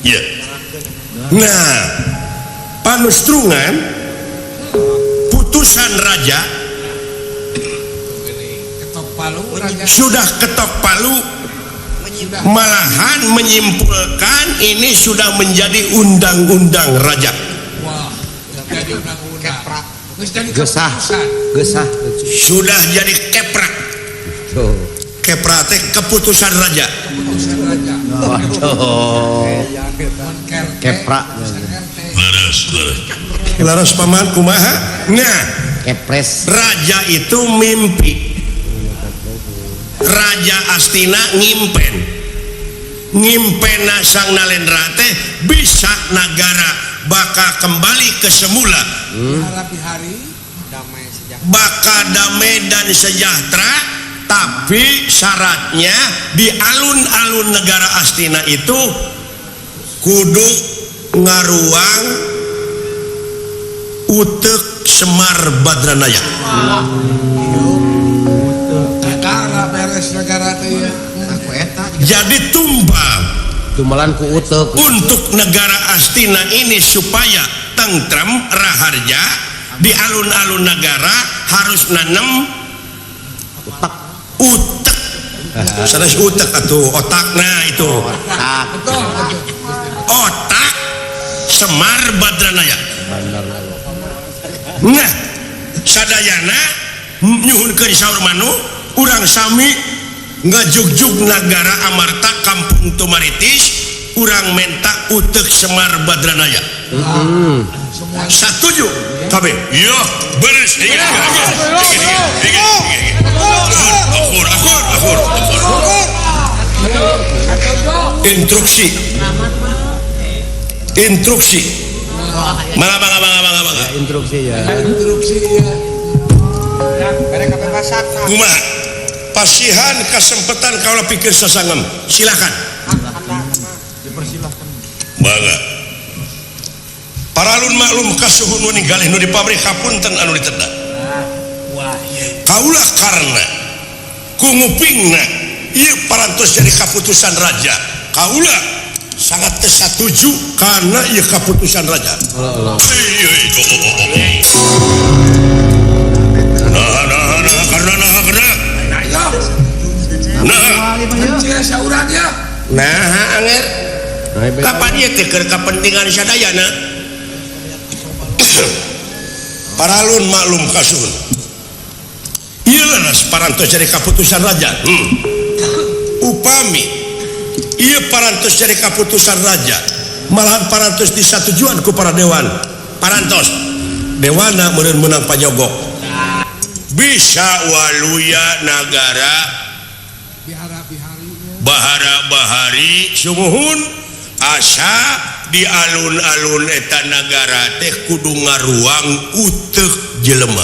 Iya. Nah, panustrungan putusan raja ketok palu raja sudah ketok palu, malahan menyimpulkan ini sudah menjadi undang-undang raja. Wah, jadi undang-undang. Geus jadi Gesah. keputusan. Gesah. Sudah jadi keprak. Tuh. Keprak teh keputusan raja. Keputusan raja. Waduh. Mun KRT, Keprak. keputusan RT. Leres, leres. Leres, paman, kumaha? Nah, Kepres. Raja itu mimpi. Raja Astina ngimpen. Ngimpena Sang Nalendra teh bisa nagara bakal kembali ke semula. Hari-hari damai sejahtera. Bakal damai dan sejahtera, tapi syaratnya di alun-alun negara Astina itu kudu ngaruang utek Semar Badranaya. Negara beres negara teh ya. Aku eta. Jadi tumbal Tumbalan ku utek. Untuk negara Astina ini supaya tentrem raharja di alun-alun negara harus nanem Utek. Utek, sanes utek atau otak, nah itu. Otak. Betul, betul. Otak Semar Badranaya. Bener. Nah, sadayana nyuhunkeun saur manu urang sami ngajugjug nagara Amarta, Kampung Tumaritis, urang menta utek Semar Badranaya. Satuju kabeh ya, beres. Iya, iya. Akur, akur, akur, akur. Instruksi, instruksi. Mangga, mangga, mangga, mangga, mangga. Instruksi ya. Instruksi ya. Bere kebebasan. Kumaha pasihan kesempatan kalau pikir sasangem, silakan. Mangga. Paralun maklum kasuhun nu ninggalih nu di pabrik, hapunten anu diteda. Kaulah karena ku ngupingna ieu parantos jadi kaputusan raja, kaula sangat teu satuju karena ieu kaputusan raja. Allah. Iya, iya, oh, oh, oh, oh. Nah, nah, nah, karena, nah, karena nah. Cia saurang ya. Nah, anger. Nah, kapan ieu teh keur kepentingan sadayana. Paralun maklum kasuhun, ieu leres parantos jadi kaputusan raja. Upami ieu parantos jadi kaputusan raja, malahan parantos disatujuan ku para dewan, parantos dewana meureun meunang panyogok, bisa waluya nagara. Bihara-bihari ya. Bahara bahari sumuhun asa di alun-alun eta nagara teh kudu ngaruang utek jelema.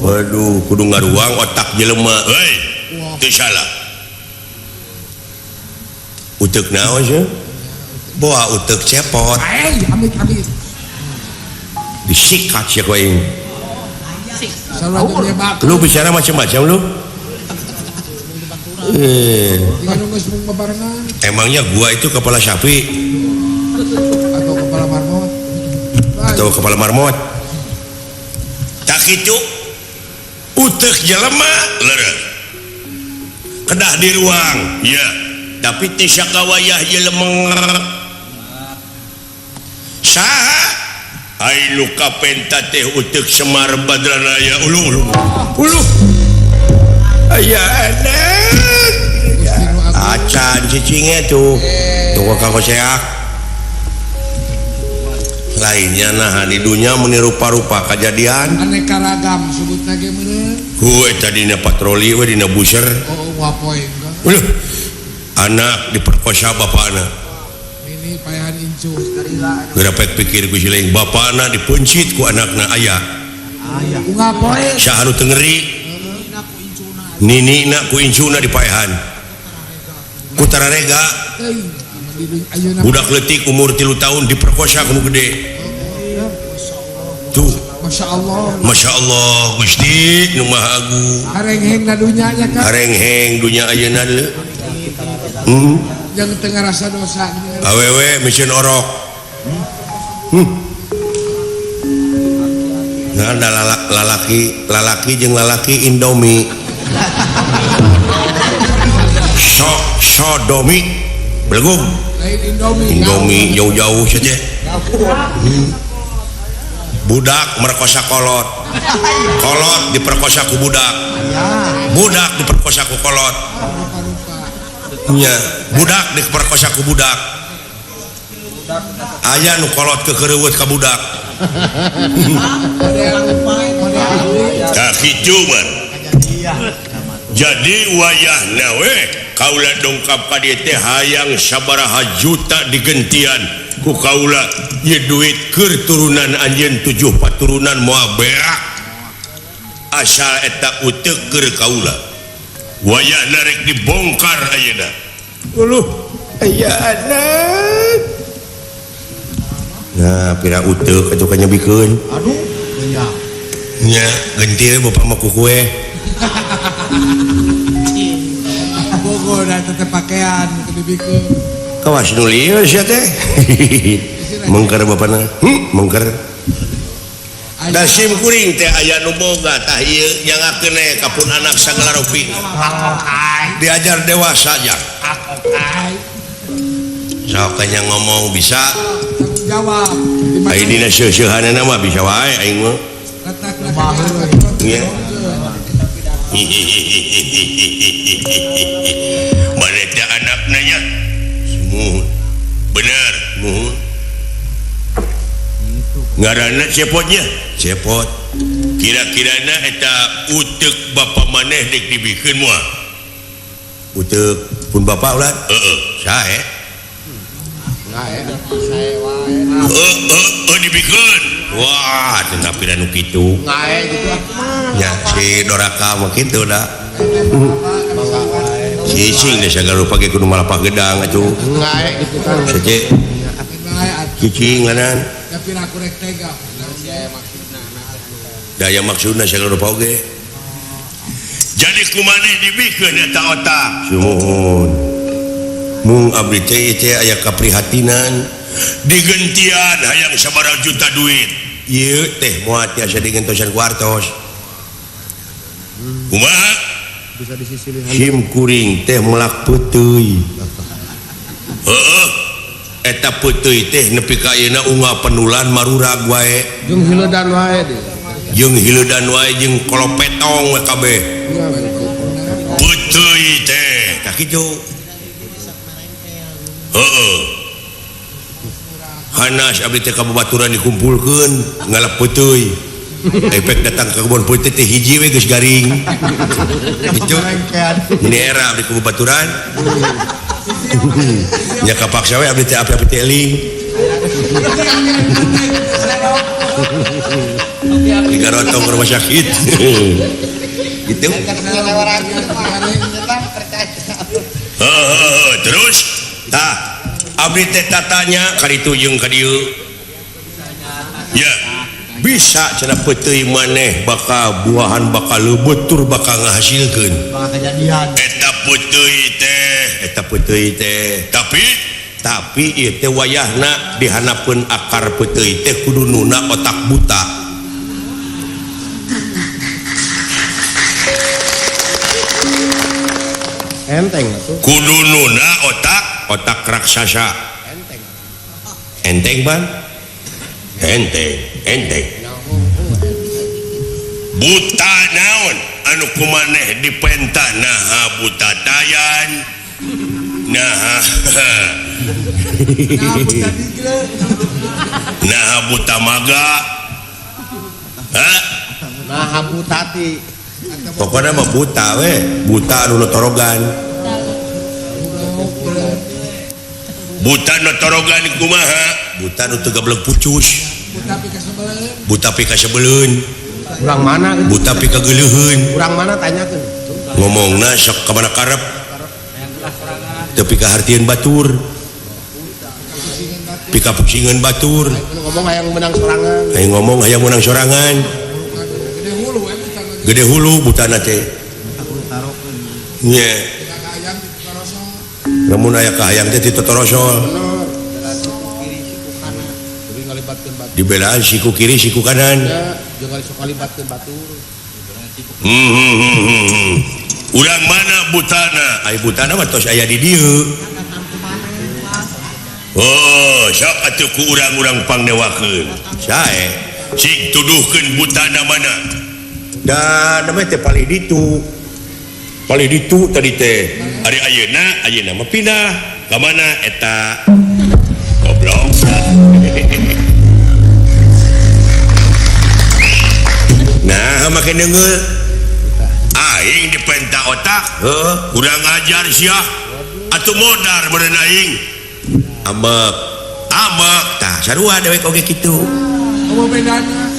Waduh, kudu ngaruang otak jelema. Hei, teu salah. Utek naon sih? Boa utek cepot. Ai, amit amit. Disikat sia ku aing. Salah dunia. Lu bicara macam-macam lu. Eh, Tinggal nunggu semua bebarengan. Emangnya gua itu kepala sapi atau kepala marmot. Atau kepala marmot? Tak itu utek jelema leres. Kedah di ruang, ya. Tapi teu sakawayah jelema. Saha? Ai nu kapenta teh utek Semar Badranaya. Ulu ulu. Ulu. Aya anak. Acan cicingnya tuh. Tunggu kanggo seak. Lainnya nah di dunia meni rupa-rupa kejadian. Aneka ragam sebutna ge meureun. Ku eta dina patroli we dina buser. Oh, wapoy enggak. Uluh. Anak diperkosa bapakna. Ini payahan incu. Geura pek pikir ku si lain bapakna dipencit ku anakna aya. Unggal poe. Saha nu teu ngeri? Ninina ku incuna dipaehan. Ku tararega. Teuing di ayeuna. Budak leutik umur 3 tahun diperkosa ku nu gede. Tuh. Masya Allah. Masya Allah, Gusti nu Maha Agung. Harengheng na dunya nya kan. Harengheng dunya ayeuna leuh. Yang tengah rasa dosa. Awewe mesin orok. Nah, ada lalaki, lalaki jeung lalaki Indomie. Sodomi belgum. Lain Indomie. Indomie jauh-jauh saja. Budak merkosa kolot. Kolot diperkosa ku budak. Budak diperkosa ku kolot. Nya, budak diperkosa ku budak. Aya nu kolot kekereuweut ka budak. Tah kitu mah. Jadi wayahna we kaula dongkap ka dieu teh hayang sabaraha juta digentian ku kaula ieu duit keur turunan anjeun 7 paturunan moal beak. Asal eta uteuk keur kaula. Wayahna rek dibongkar ayeuna. Uluh, aya anak. Nah, pira uteuk atuh ka nyebikeun. Aduh, nya. Nya, genti we bapak mah ku kue. Bogo da tetep pakaian teu dibikeun. Kawas nu lieur sia teh. Mengker bapana. Mengker. Da sim kuring teh aya nu boga tah ieu nyangakeun we ka pun anak sagala rupi. Diajar dewasa ja. Sok nya ngomong bisa. Tanggung jawab. Ai dina seuseuhanana mah bisa wae aing mah. Nya. Mana teh anakna nya? Sumuhun. Bener, muhun. Ngaranna cepotnya? Cepot. Kira-kirana eta uteuk bapa maneh dek dibikeun moal? Uteuk pun bapa ulah? Heeh, sae. Heeh, dibikeun. Wah, cenah pira nu kitu. Ngae gitu ah. Ya, si doraka mah kitu da. Cicing deh sagala rupa ge kudu malapah gedang atuh. Ngae gitu kan. Sece. Cicing nganan. Tapi aku rek tega. Daya maksudna sagala rupa oge. Jadi kumaneh dibikeun eta otak. Sumuhun. Mung abdi teh teh aya kaprihatinan digentian hayang sabaraha juta duit. Ieu teh moal tiasa digentosan ku artos. Kumaha? Bisa disisilihan. Sim kuring teh melak peuteuy. Heeh. Eta peuteuy teh nepi ka ayeuna unggal penulan marurag wae. Jeung hileudan wae deui. Jeung hileudan wae jeung kolopetong we kabeh. Peuteuy teh tah kitu. Heeh. Hanas abdi teh ka babaturan dikumpulkeun ngalap peuteuy. Efek datang ke kebun putih teh hiji we geus garing. Gitu. Ini era abdi ka babaturan. Nya kapaksa we abdi teh api-api teh eling. Digarotong ke rumah sakit. Gitu. Heeh, terus tah abdi teh tatanya kaditu jeung ka dieu. Ya. Bisa cenah peuteuy maneh bakal buahan bakal leubeut tur bakal ngahasilkeun. Bakal kejadian. Eta peuteuy teh, eta peuteuy teh. Tapi ieu teh wayahna dihanapeun akar peuteuy teh kudu nuna otak buta. Enteng atuh. Kudu nuna otak raksasa. Enteng. Enteng ban? Enteng, enteng. Buta naon anu kumaneh dipenta naha buta tayan naha naha buta maga ha naha butati pokoknya mah buta we buta anu notorogan buta notorogan kumaha buta nu teu gablek pucus buta pikasebeleun urang mana buta pikageuleuheun urang mana tanyakeun ngomongna sok ka mana karep teu pikahartieun batur pikapusingeun batur ngomong hayang menang sorangan hayang ngomong hayang menang sorangan gede hulu butana teh nya Lamun aya kahayang teh titotorosol. Dibelaan siku kiri siku kanan. Jeung sok ngalibatkeun batur. Urang mana butana? Ai butana mah tos aya di dieu. Oh, sok atuh ku urang-urang pangnewakeun. Sae, sing tuduhkeun butana mana? Da namanya teh palih ditu. Palih ditu tadi teh. Ari ayeuna, ayeuna mah pindah. Ka mana eta? Goblok. Nah, make deungeul. Aing dipenta otak, heuh, kurang ajar sia. Atuh modar meureun aing. Amek, amek tah sarua dewek oge kitu. Eueuh bedana.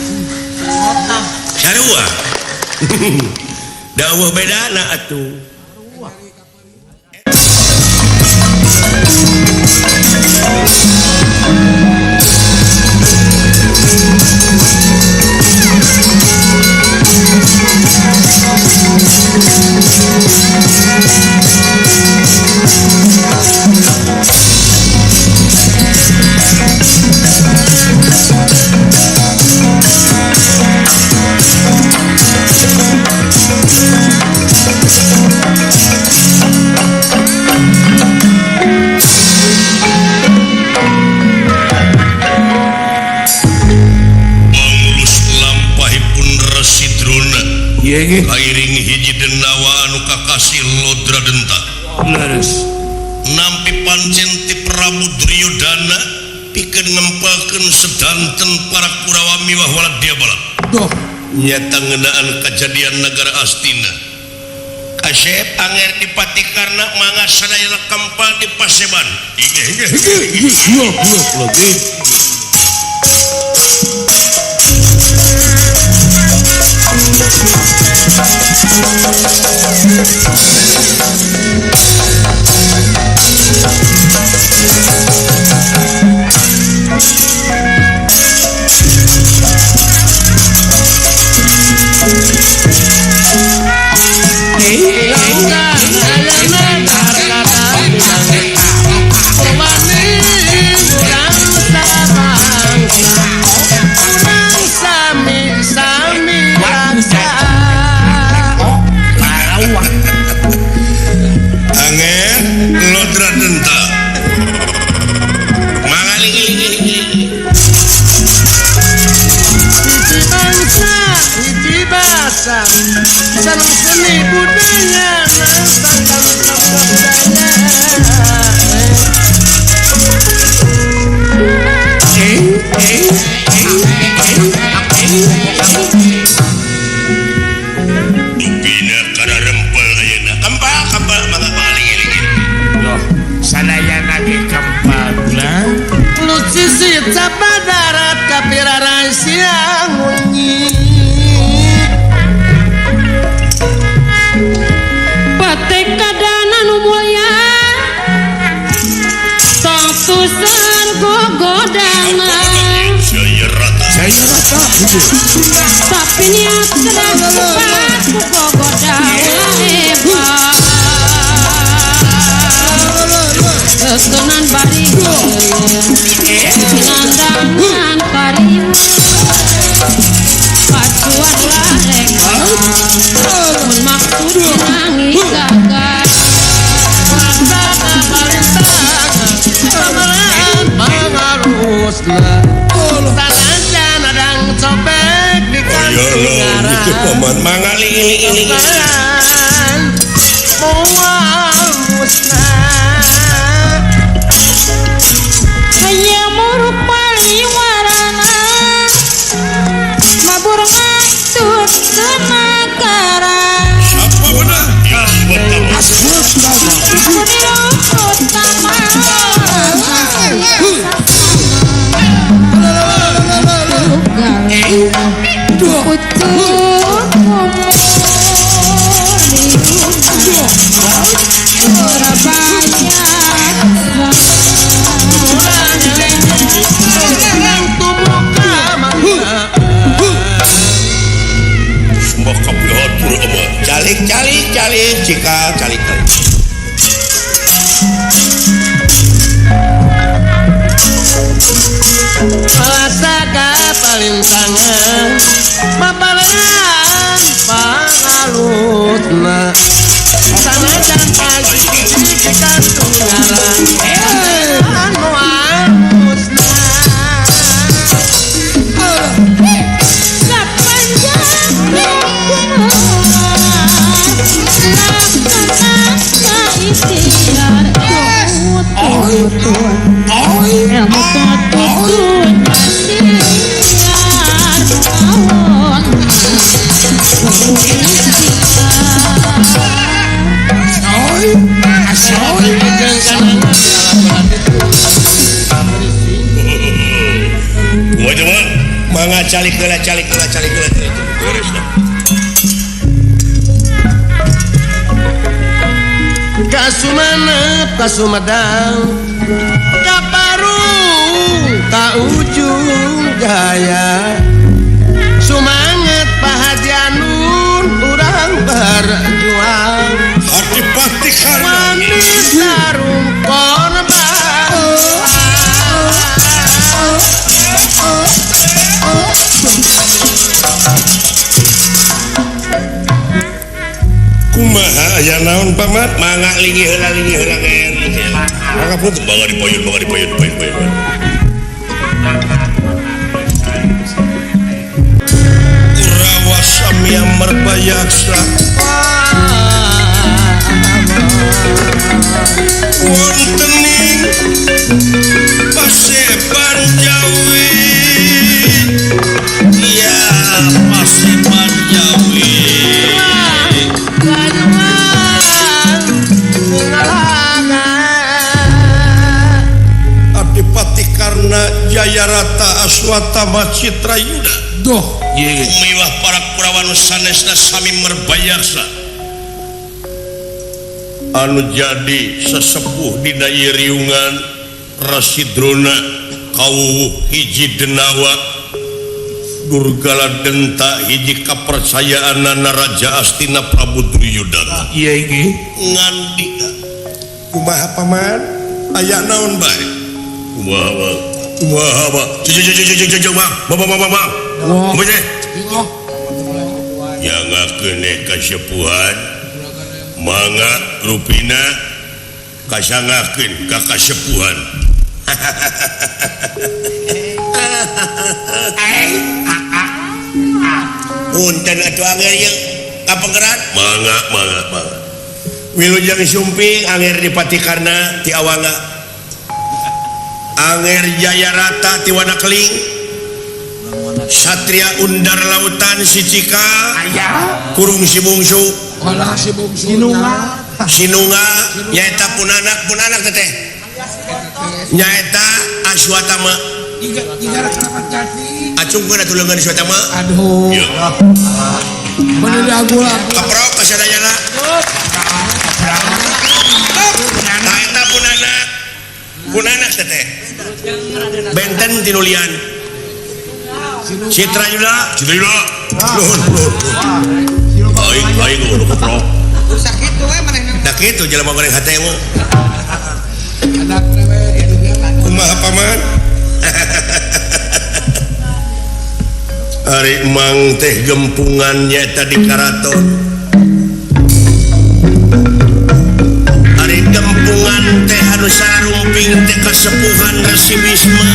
Otak. Sarua. Da eueuh bedana atuh. Kairing hiji denawa anu kakasih Lodra Denta. Leres. Nampi pancen ti Prabu Duryodana pikeun ngempelkeun sedanten para Kurawa miwah Waladya Bala. Duh, nyata ngeunaan kajadian negara Astina. Kasep anger Dipati Karna mangga sadayana kempal di Paseban. Ige ige ige ige. Tapi niat sedang cepat ku gogoda hebat. Kekenan bari nandangan pariu pacuan laleka mun maksud nangis gagal. Hanya muruk paliwarana mabur ngatut kenakara. Siapa benar? Putu Tunggalan moal musnah. Sapanjang laksana ikhtiar ilmu ilmu tutun ikhtiar awon Mangga calik heula calik heula calik heula beres dah. Kasumanep Kasumedang ka Parung ka Ujung Jaya sumanget Pak Haji Anun urang berjuang Adipati Karna wani sarung korban. Kumaha aya naon paman? Mangga linggih heula linggih heula nger. Mangga pun bawa dipayun bawa dipayun payun payun. Kurawa samya merbayaksa wontening Paseban Jawi. Ya Paseban Jawi. Adipati Karna Jayarata Aswatama Citrayuda. Duh, miwah para Kurawa nu sanesna sami merbayaksa anu jadi sesepuh dina ieu riungan Rasi Drona kawuwuh hiji denawa Durgala Denta hiji kapercayaanana Raja Astina Prabu Duryudana. Iya iki ngandika kumaha paman aya naon bae kumaha bang kumaha bang cucu bang bang bang bang bang kumaha teh yangakeun kasepuhan mangga rupina kasangakeun ka kasepuhan. Punten atuh anger ieu kapengeran mangga mangga mangga wilujeng sumping anger Dipati Karna ti Awangga anger Jayarata ti Wanakeling Satria Undar Lautan si Cika kurung si bungsu Sinunga nyaeta punanak teteh nyaeta Aswatama acungkeun atuh leungeun Aswatama. Aduh. Bener lagu-lagu. Kaprok ka sadayana. Tah eta punanak. Punanak teteh. Benten tinulian. Citrayuda, Citrayuda. Nuhun, nuhun. Aing aing nu kaprok. Sakitu we manehna. Da kitu jelema goreng hate mah. Anak we kitu. Kumaha paman? Ari mang teh gempungan nyaeta di karaton. Ari gempungan teh anu sarumping teh kasepuhan Resi Bisma.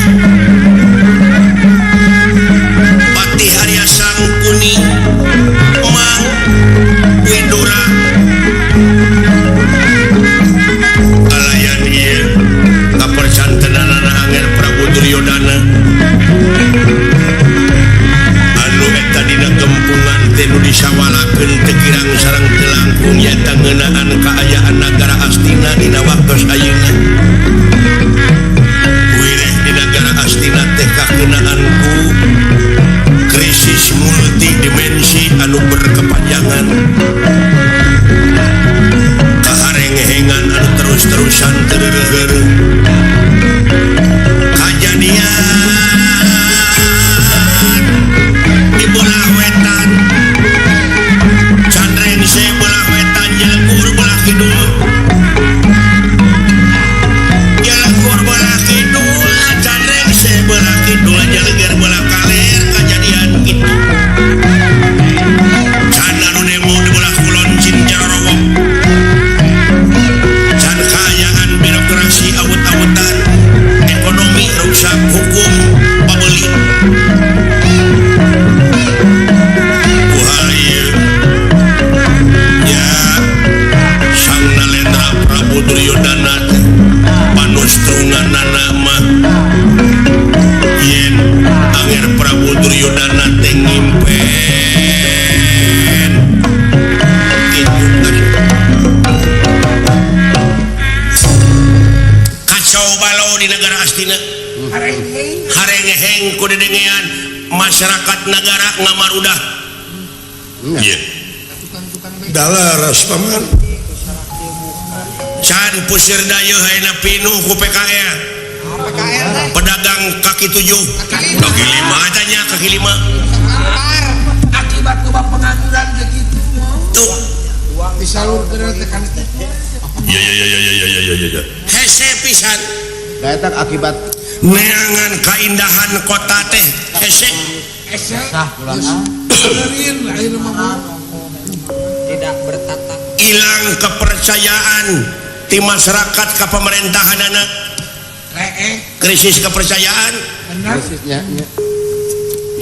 Patih Arya Sangkuni Mang Widura. Alayan ieu kapercantenanana Anger Prabu Duryodana. Dina gempungan teh nu disawalakeun teu kirang sareng teu langkung nyaeta ngeunaan kaayaan nagara Astina dina waktos ayeuna. Wireh di nagara Astina teh kakeunaan ku krisis multidimensi anu berkepanjangan. Kaharenghengan anu terus-terusan teu reureuh. Kajadian di bola wetan Candrengse bola wetan Jelegur bola kidul Jelegur bola kidul Candrengse bola kidul Jeleger bola kaler kajadian kitu can anu nemo di bola kulon Cinjarorowok can kaayaan Kacau balau di negara Astina. Harengeheng ku dedengean masyarakat negara ngamarudah. Iya. Dalaras paman. Can pusir dayeuh ayeuna pinuh ku PKL. Pedagang kaki 7, kaki 5 tanya kaki 5. Akibat loba pengangguran begitu. Tuh. Disalurkeun teh kan. Ya ya ya ya ya ya ya ya. Hese pisan. Da eta akibat neangan kaindahan kota teh hese. Hese. Tidak bertata. Hilang kepercayaan di masyarakat ke pemerintahan anak. Krisis kepercayaan. Krisisnya.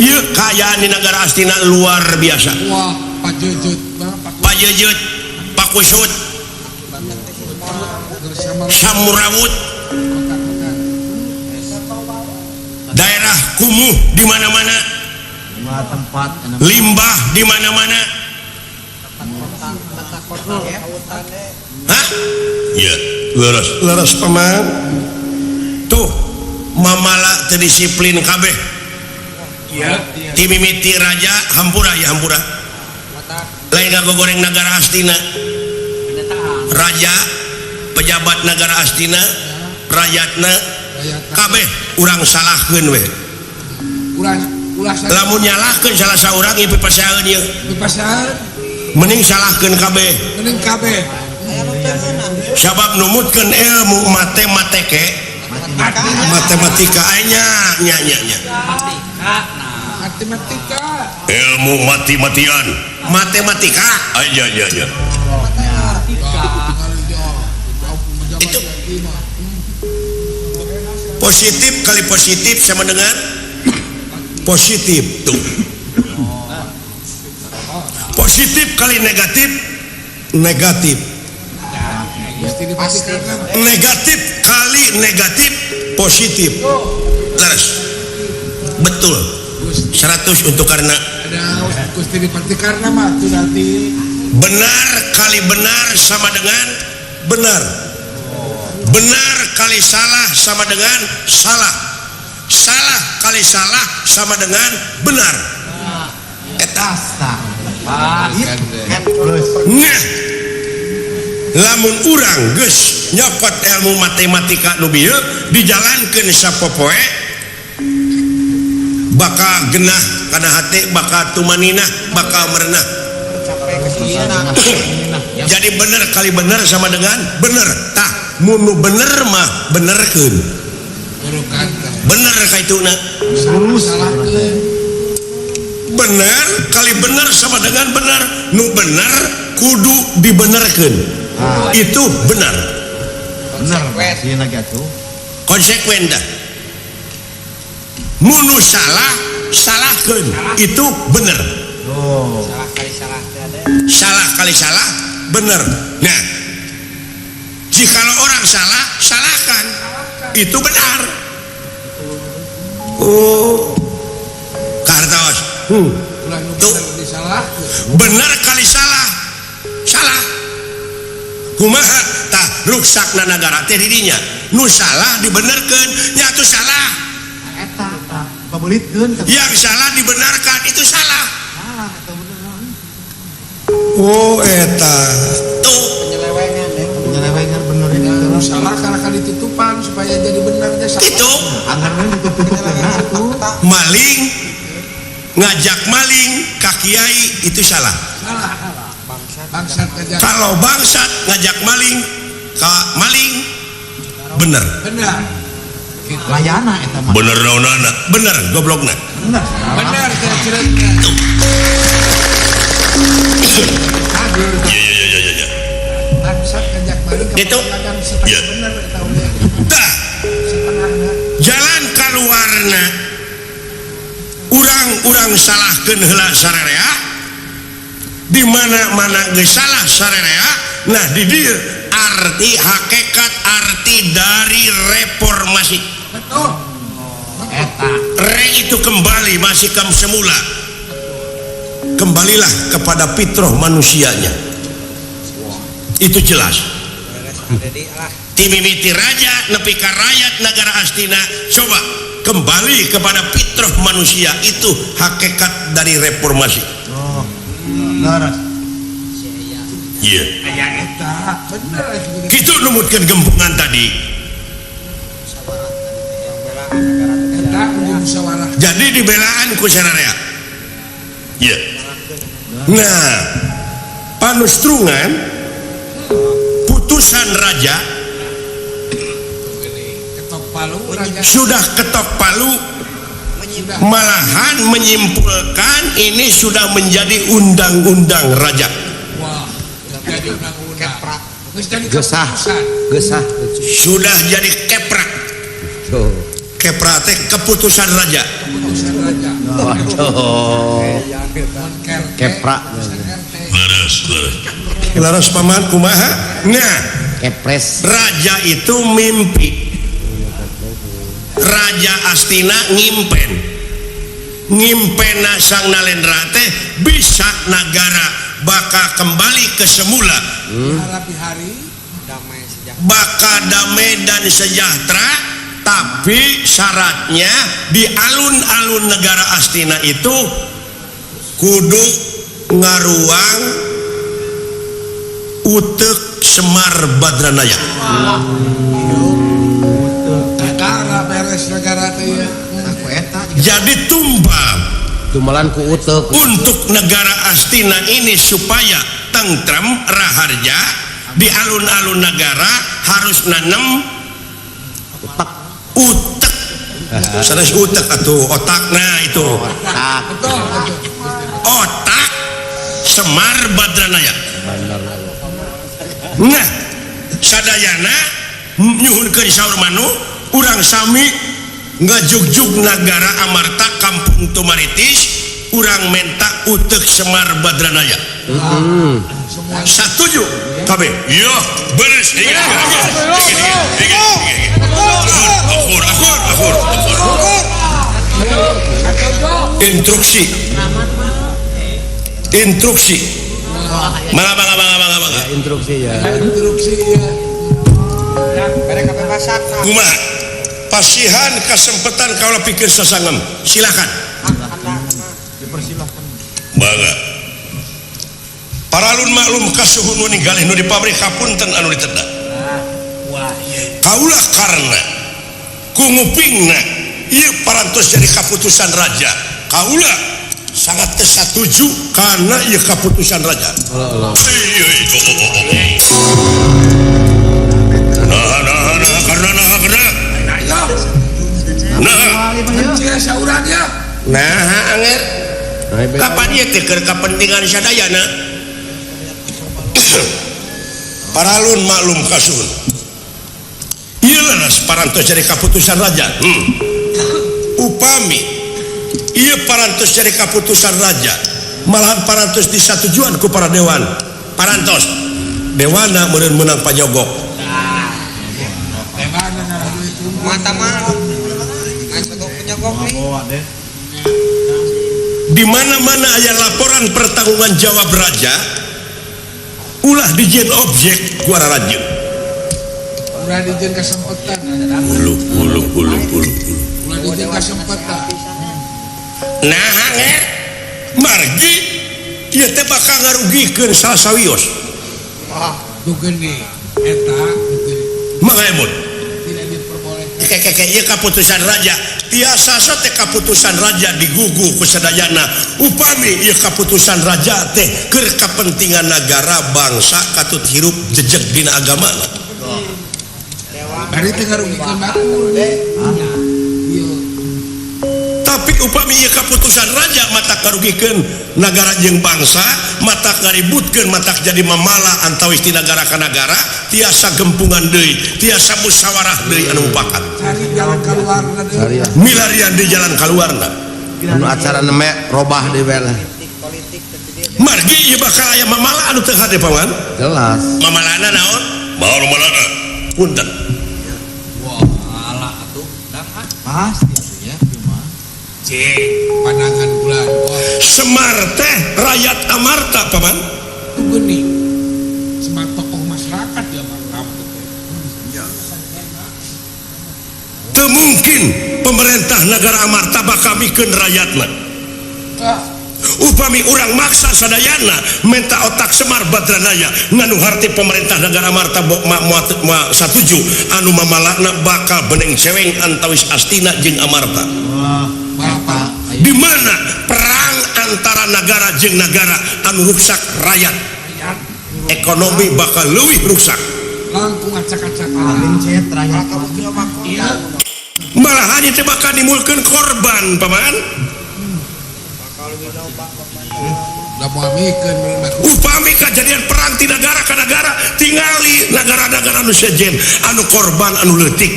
Ieu kaayaan di negara Astina luar biasa. Wah, pajeujeuh, pajeujeuh, pakusut, samurawut, daerah kumuh di mana-mana, limbah di mana-mana. Hah? Iya, leres, leres paman. Tuh, mamala terdisiplin kabeh. Iya. Timimiti raja hampura ya hampura. Lain ngagogoreng negara Astina. Raja, pejabat negara Astina, rakyatna kabeh urang salahkeun we. Lamun nyalahkeun salah saurang ieu pipasaeun ieu. Pipasaeun. Mending salahkeun kabeh. Mending kabeh. Sabab numutkeun ilmu matematike, matematika nya nya nya nya. Matematika. Ilmu mati-matian. Matematika. Aja aja aja. Itu positif kali positif sama dengan positif. Tuh. Positif kali negatif negatif. Negatif kali negatif positif. Terus. Betul. 100 untuk karena benar kali benar sama dengan benar. Benar kali salah sama dengan salah. Salah kali salah sama dengan benar. Eta. Nah, lamun urang geus nyokot ilmu matematika nu bieu dijalankeun sapopoe bakal genah kana hate, bakal tumaninah, bakal merenah. Jadi bener kali bener sama dengan bener. Tah, mun nu bener mah benerkeun. Bener kaituna. Bener kali bener sama dengan bener. Nu bener kudu dibenerkeun. Itu benar. Bener. Konsekuen dah. Munu salah salahkeun itu bener. Salah kali salah salah kali salah bener. Nah, jikalau orang salah salahkan itu benar. Oh, kartos. Tuh, bener kali salah salah. Kumaha tah ruksakna nagara teh didinya. Nu salah dibenerkeun, nya atuh salah. Yang salah dibenarkan itu salah. Oh eta. Tuh penyelewengan ya. Penyelewengan bener itu. Salah karena kan ditutupan supaya jadi benarnya salah. Itu. Anggaran ditutup tuh. Maling ngajak maling ka kiai itu salah. Salah. Bangsat ngajak. Kalau bangsat ngajak maling ka maling bener. Bener. Layana eta mah. Bener naonana? Bener goblokna. Bener. Bener teh ceritna. Ya ya ya ya ya. Bangsat ngajak maling ka Gitu. setengah bener eta oge. Tah. Setengahna. Jalan kaluarna urang-urang salahkeun heula sararea. Di mana-mana geus salah sararea, nah di dieu arti hakikat arti dari reformasi. Betul. Eta. Re itu kembali masih ke semula. Kembalilah kepada fitrah manusianya. Itu jelas. Ti mimiti raja nepi ka rakyat negara Astina, coba kembali kepada fitrah manusia, itu hakikat dari reformasi. Oh. Laras. Iya. Aya eta bener itu. Gitu numutkeun gempungan tadi. Eta kudu musyawarah. Jadi dibelaan ku sararea. Iya. Nah, panustrungan putusan raja Ketok palu raja. Sudah ketok palu, malahan menyimpulkan ini sudah menjadi undang-undang raja. Wah, jadi undang-undang. Geus jadi Gesah. keputusan. Gesah. Sudah jadi keprak. Tuh. Keprak teh keputusan raja. Keputusan raja. Waduh. Mun KRT, Keprak. keputusan RT. Leres, leres. Leres paman kumaha? Nah, Kepres. Raja itu mimpi. Raja Astina ngimpen. Ngimpena Sang Nalendra teh bisa negara bakal kembali ke semula. Harapi hari Damai sejahtera. Bakal damai dan sejahtera, tapi syaratnya di alun-alun negara Astina itu kudu ngaruang utek Semar Badranaya. Negara beres negara teh ya. Aku eta juga. Jadi tumbang Tumalan ku utek. Untuk negara Astina ini supaya tentram raharja di alun-alun negara harus nanem Utek. Utek, sanes utek atuh, otakna itu. Otak. Betul, betul. Otak Semar Badranaya. Bener. Nah, sadayana nyuhunkeun saur manu urang sami ngajugjug nagara Amarta Kampung Tumaritis, urang menta utek Semar Badranaya. Semua. Satuju kabeh? Iya, beres. Iki, iki, iki, iki, iki, iki. Akur, akur, akur, akur. Instruksi, instruksi. Mangga, mangga, mangga, mangga, mangga. Instruksi ya. Instruksi ya. Bere kebebasan. Kumaha pasihan kesempatan kalau pikir sasangem, silakan. Dipersilahkan. Mangga. Paralun maklum kasuhun nu ninggalih nu di pabrik, hapunten anu ditedak. Kaulah karena ku ngupingna ieu parantos jadi kaputusan raja, kaula sangat teu satuju karena ieu kaputusan raja. Allah. Iya, iya, oh, oh, oh, oh. Nah, nah, nah, karena nah, karena Ayo, nah, cia saurang ya. Nah, anger kapan ieu teh keur kapentingan sadayana. Paralun maklum kasuhun ieu leres parantos jadi kaputusan raja. Upami ieu parantos jadi kaputusan raja, malahan parantos disatujuan ku para dewan, parantos dewana meureun meunang panyogok. Dewana ngarah duit kumpul. Mata mah. Ngan penyogok nih. Bawa deh. Di mana-mana aya laporan pertanggungan jawab raja, ulah dijieun objek ku rajin. Ulah dijieun kesempatan. Ulu ulu ulu ulu ulu. Ulah dijieun kesempatan. Nah, hanger margi ieu teh bakal ngarugikeun salah sawios. Nu geuning eta nu geuning Mangga emut. Tidak diperbolehkan. Keke ieu kaputusan raja tiasa so teh kaputusan raja digugu ku sadayana upami ieu kaputusan raja teh keur kapentingan negara bangsa katut hirup jejeg dina agama. Bari teh ngarugikeun batur. Ieu Tapi upami ieu kaputusan raja matak ngarugikeun nagara jeung bangsa, matak ngaributkeun, matak jadi mamala antawis ti nagara ka nagara, tiasa gempungan deui, tiasa musyawarah deui anu mupakat. Cari jalan keluarna deui. Milarian di jalan kaluarna. Anu acara neme robah deui we lah. Politik terjadi. Margi ieu bakal aya mamala anu teu hade, paman. Jelas. Mamalana naon? Mau mamalana. Punten. Wah, ala atuh. Dang ah. Pasti atuh ya, cuma. Cing, pandangan bulan. Oh, Semar teh rakyat Amarta, paman. itu geuning. Semar tokoh masyarakat ya Bang Kampung teh. Yakin pemerintah negara Amarta bakal mikeun rakyatna. Upami urang maksa sadayana minta otak Semar Badranaya nganu harti pemerintah negara Amarta satuju anu mamalakna bakal beneng ceweng antawis Astina jeung Amarta. Di mana perang antara negara jeung negara anu ruksak rakyat, ekonomi bakal leuwih ruksak. Langkung acak-acakan. Malahan itu bakal dimulkeun korban paman. Upami kejadian perang ti negara ka negara tingali negara-negara nu sejen anu korban anu leutik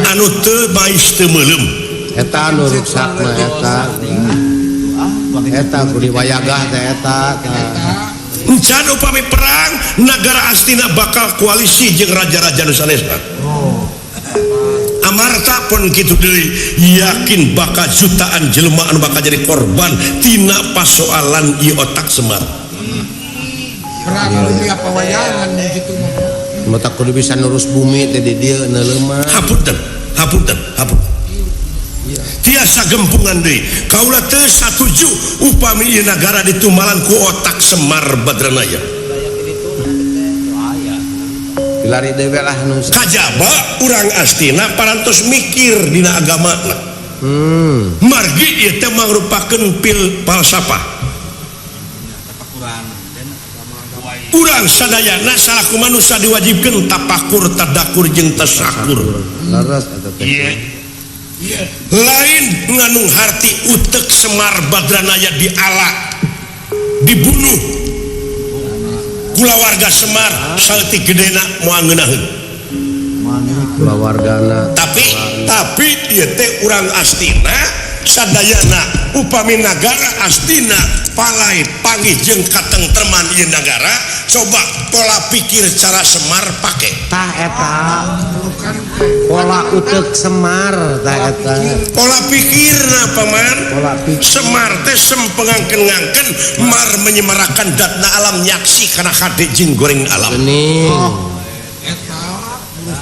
anu teu bais teu meuleum eta anu ruksak mah eta eta kudu wayagah teh eta. Encan upami perang negara Astina bakal koalisi jeung raja-raja nu sanesna. Amarta pun kitu deui yakin bakal jutaan jelema anu bakal jadi korban tina pasoalan ieu otak Semar. Perang dunia pawayangan kitu mah. Mata kudu bisa nurus bumi teh di dieu neuleumah. Hapunten, hapunten, hapunten. Tiasa gempungan deui. Kaula teu satuju upami ieu nagara ditumbalan ku otak Semar Badranaya. Lari dewe lah nu kajaba urang Astina parantos mikir dina agamana. Margi ieu teh mangrupakeun pil falsafah. Urang sadayana salaku manusia diwajibkeun tapakur, tadakur jeung tasakur. Leres eta teh. Lain nganung harti utek Semar Badranaya diala, dibunuh. Kulawarga Semar saeutik gedena moal ngeunaheun. Kulawargana. Tapi ieu teh urang Astina sadayana upami nagara Astina palai panggih jeung katengtreman ieu nagara, coba pola pikir cara Semar pake. Tah eta. Pola utek Semar tah eta. Pola pikirna paman. Pola pikir. Semar teh sempengangken-ngangken mar menyemarakan datna alam nyaksi kana hade jeung goreng alam. Geuning.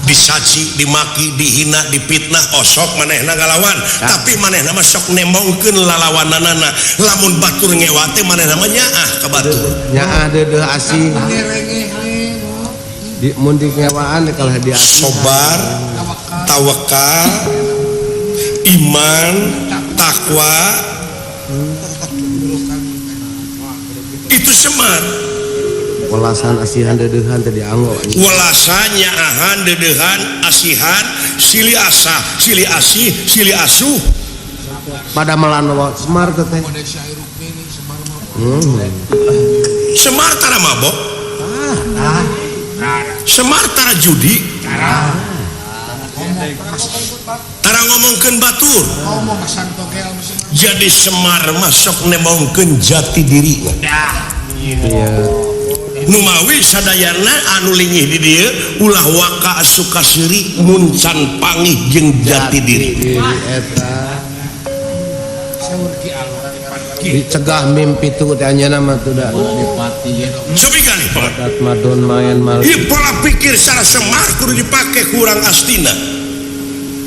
Disaci, dimaki, dihina, dipitnah, osok manehna ngalawan. Tapi manehna mah sok nembongkeun lalawananana. Lamun batur ngewa teh manehna mah nyaah ka batur. Nyaah deudeuh asih. Di mun di ngewaan kalah di asih. Sobar, tawakal, iman, takwa. Itu Semar. Welasan asihan deudeuhan teh dianggo. Welasan nyaahan deudeuhan asihan silih asah, silih asih, silih asuh. Pada melan Semar teh. Semar tara mabok. Semar tara judi. Tara ngomongkeun batur. Jadi Semar mah sok nembongkeun jati dirina. Iya. Numawi sadayana anu lingih di dieu ulah waka suka seuri mun can pangih jeung jati diri. Eta. Dicegah mimpi tu teh anjeunna mah teu da. Cobi kali Padat madon main mal. Ieu pola pikir secara Semar kudu dipake ku urang Astina.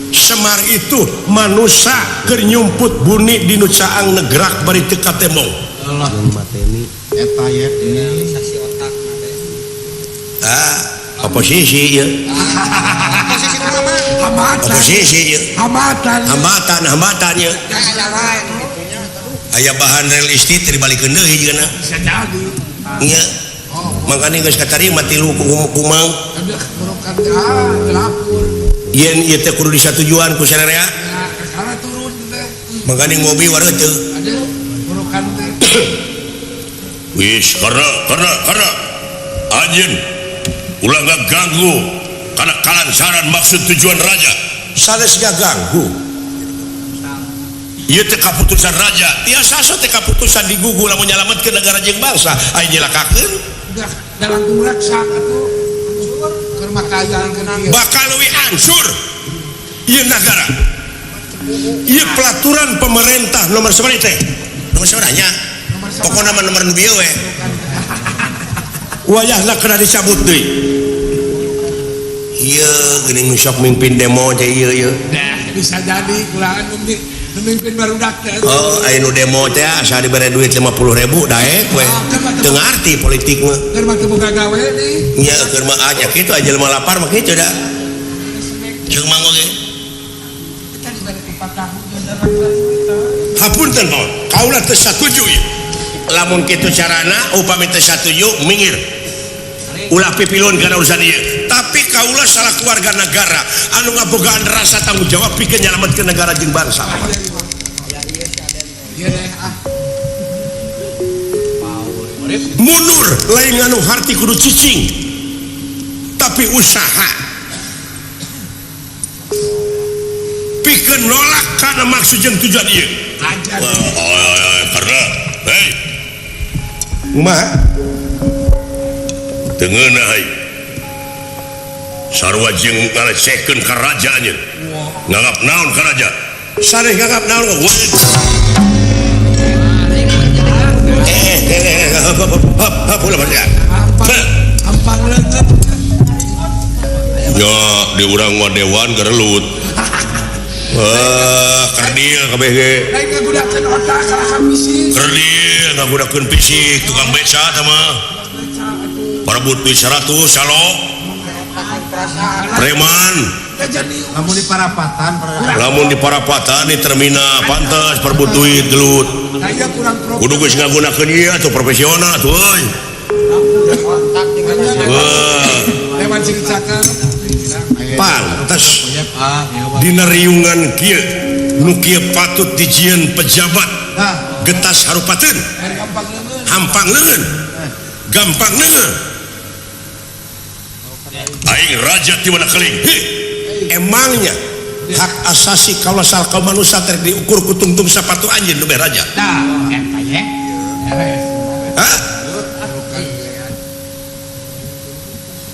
Semar itu manusia keur nyumput buni di nu caang negrak bari teu katemong. Jeung mateni eta ye. Oposisi ya. Hambatan. Oposisi ya. Hambatan. Hambatan, hambatan ya. Aya bahan real estate dibalikeun deui jigana. Bisa jadi. Nya. Mangkane geus katarima tilu kumang. Aduh, burukan telapur. Yen ieu teh kudu disatujuan ku sararea. Ya, kakara turun teh. Mangkane ngopi wareuh teu. Aduh, burukan teh. Wis, karena anjeun ulah ngaganggu karena kalancaran maksud tujuan raja. Sanes ngaganggu. Ieu teh kaputusan raja. Tiasa so teh kaputusan digugu lamun nyalametkeun negara jeung bangsa. Aya nyelakakeun. Udah dalam reksa atuh. Keur makayaan keur bakal leuwih hancur ieu nagara. Ieu pelaturan pemerintah nomor sabaraha teh? Nomor sabaraha nya? Pokona mah nomor nu bieu we. Wayahna kena dicabut deui. Ieu geuning nu sok mimpin demo teh ieu ieu. Nah, bisa jadi kulaan memimpin barudak teh. Oh, aya nu demo teh asa dibere duit 50.000 daek we. Teu ngarti politik mah. Keur mah teu boga gawe nih. Nya keur mah aja kitu aja jelema lapar mah kitu da. Jeung mang oge. Kita dibere 4 tahun. Hapunten paman, kaula teu satuju ieu. Lamun kitu carana upami teu satuju minggir. Ulah pipilun kana urusan ieu. Tapi kaula salah keluarga negara anu ngabogaan rasa tanggung jawab pikeun nyalametkeun negara jeung bangsa. Mundur lain nganu harti kudu cicing tapi usaha pikeun nolak kana maksud jeung tujuan ieu. Karena hei kumaha teu ngeunah hei sarua jeung ngalecehkeun ka raja anjeun nganggap naon ka raja sareh nganggap naon ya di urang mah dewan gerelut. Kerdil kabeh ge. Lain ngagunakeun otak kalahkan fisik. Kerdil ngagunakeun fisik tukang beca tah mah. Parebut duit 100 salok. Preman. Lamun di parapatan, lamun di parapatan di terminal pantes perebut duit gelut. Kudu geus ngagunakeun ieu atuh profesional atuh euy. Lewat cicaka. Pantes dina riungan kieu nu kieu patut dijieun pejabat getas harupateun hampang leungeun gampang leungeun aing raja ti mana keling. Emangnya hak asasi kaula sal kaum manusia teh diukur ku tungtung sapatu anjeun nu raja. Tah eta ye. Hah?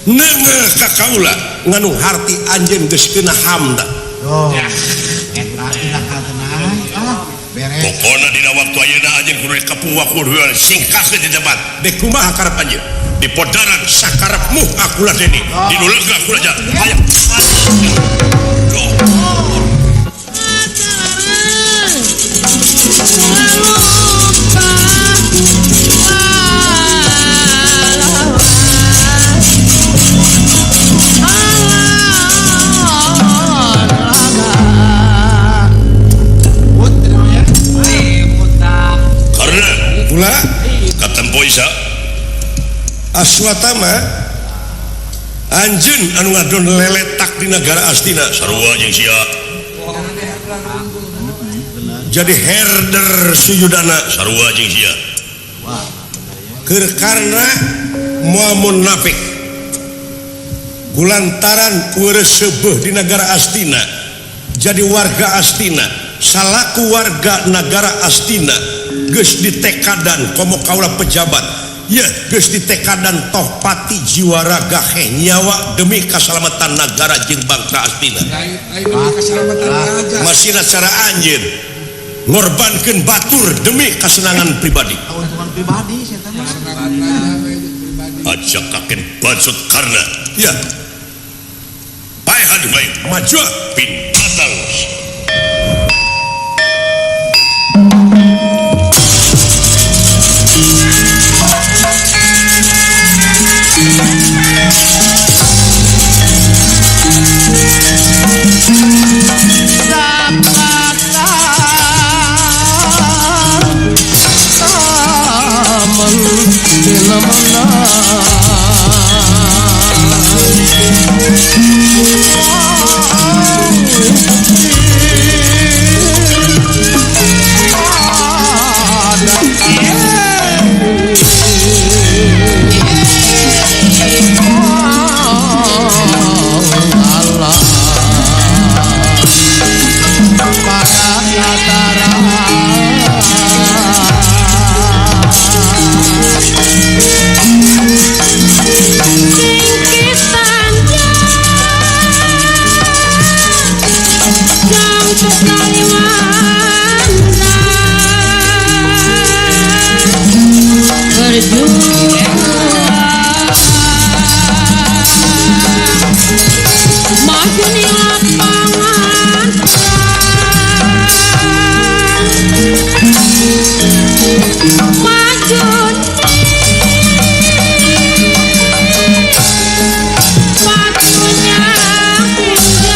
Neungeuh ka kaula nganu harti anjeun geus kena hamda. Oh. Eta ah beres. Pokona dina waktu ayeuna anjeun kudu dikapuwakur heula singkahkeun di tempat. Dek kumaha karep anjeun? Di podaran sakarepmu aku lah deni. Di nu lega aku raja. Hayang. Karena pula katempo isa Aswatama anjeun anu ngadon leletak di negara Astina sarua jeung sia jadi herder Suyudana sarua jeung sia keur karena moal munafik kulantaran weureuh seubeuh di negara Astina jadi warga Astina salaku warga negara Astina geus ditekadan komo kaula pejabat ya geus ditekadan toh pati jiwa raga heh nyawa demi keselamatan negara jeung bangsa Astina. Masih cara anjeun ngorbankeun batur demi kesenangan pribadi. Keuntungan pribadi sia teh mah. Aja kaken bacut karena ya. Paehan bae maju pintatang. Berjuang. Maju lapangan maju waktunya hingga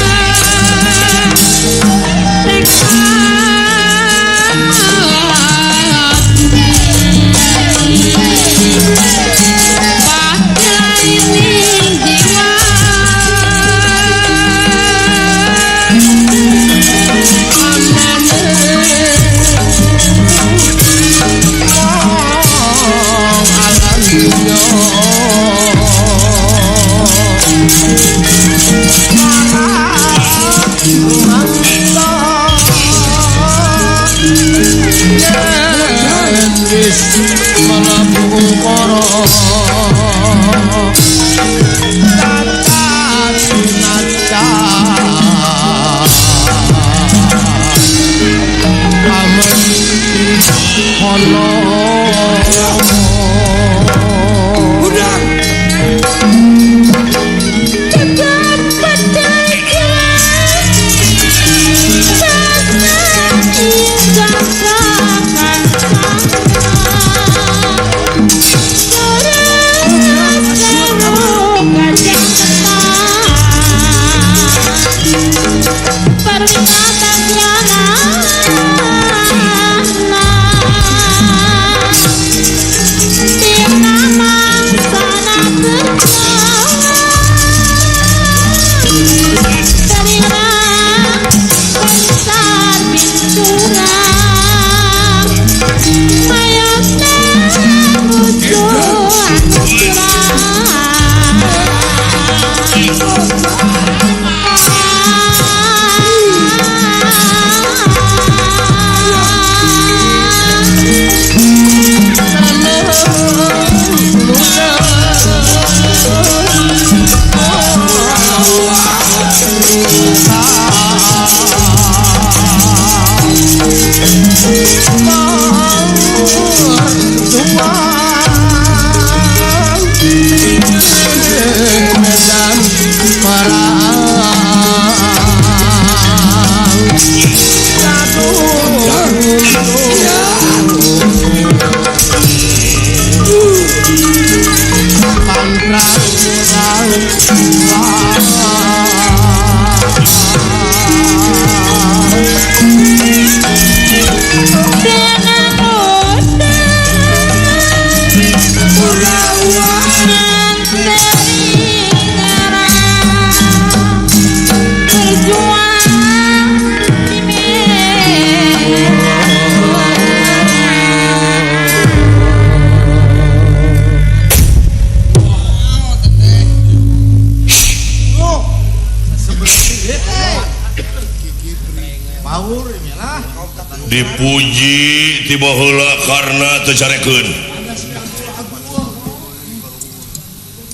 Dipuji tiba heula karena teu carekeun.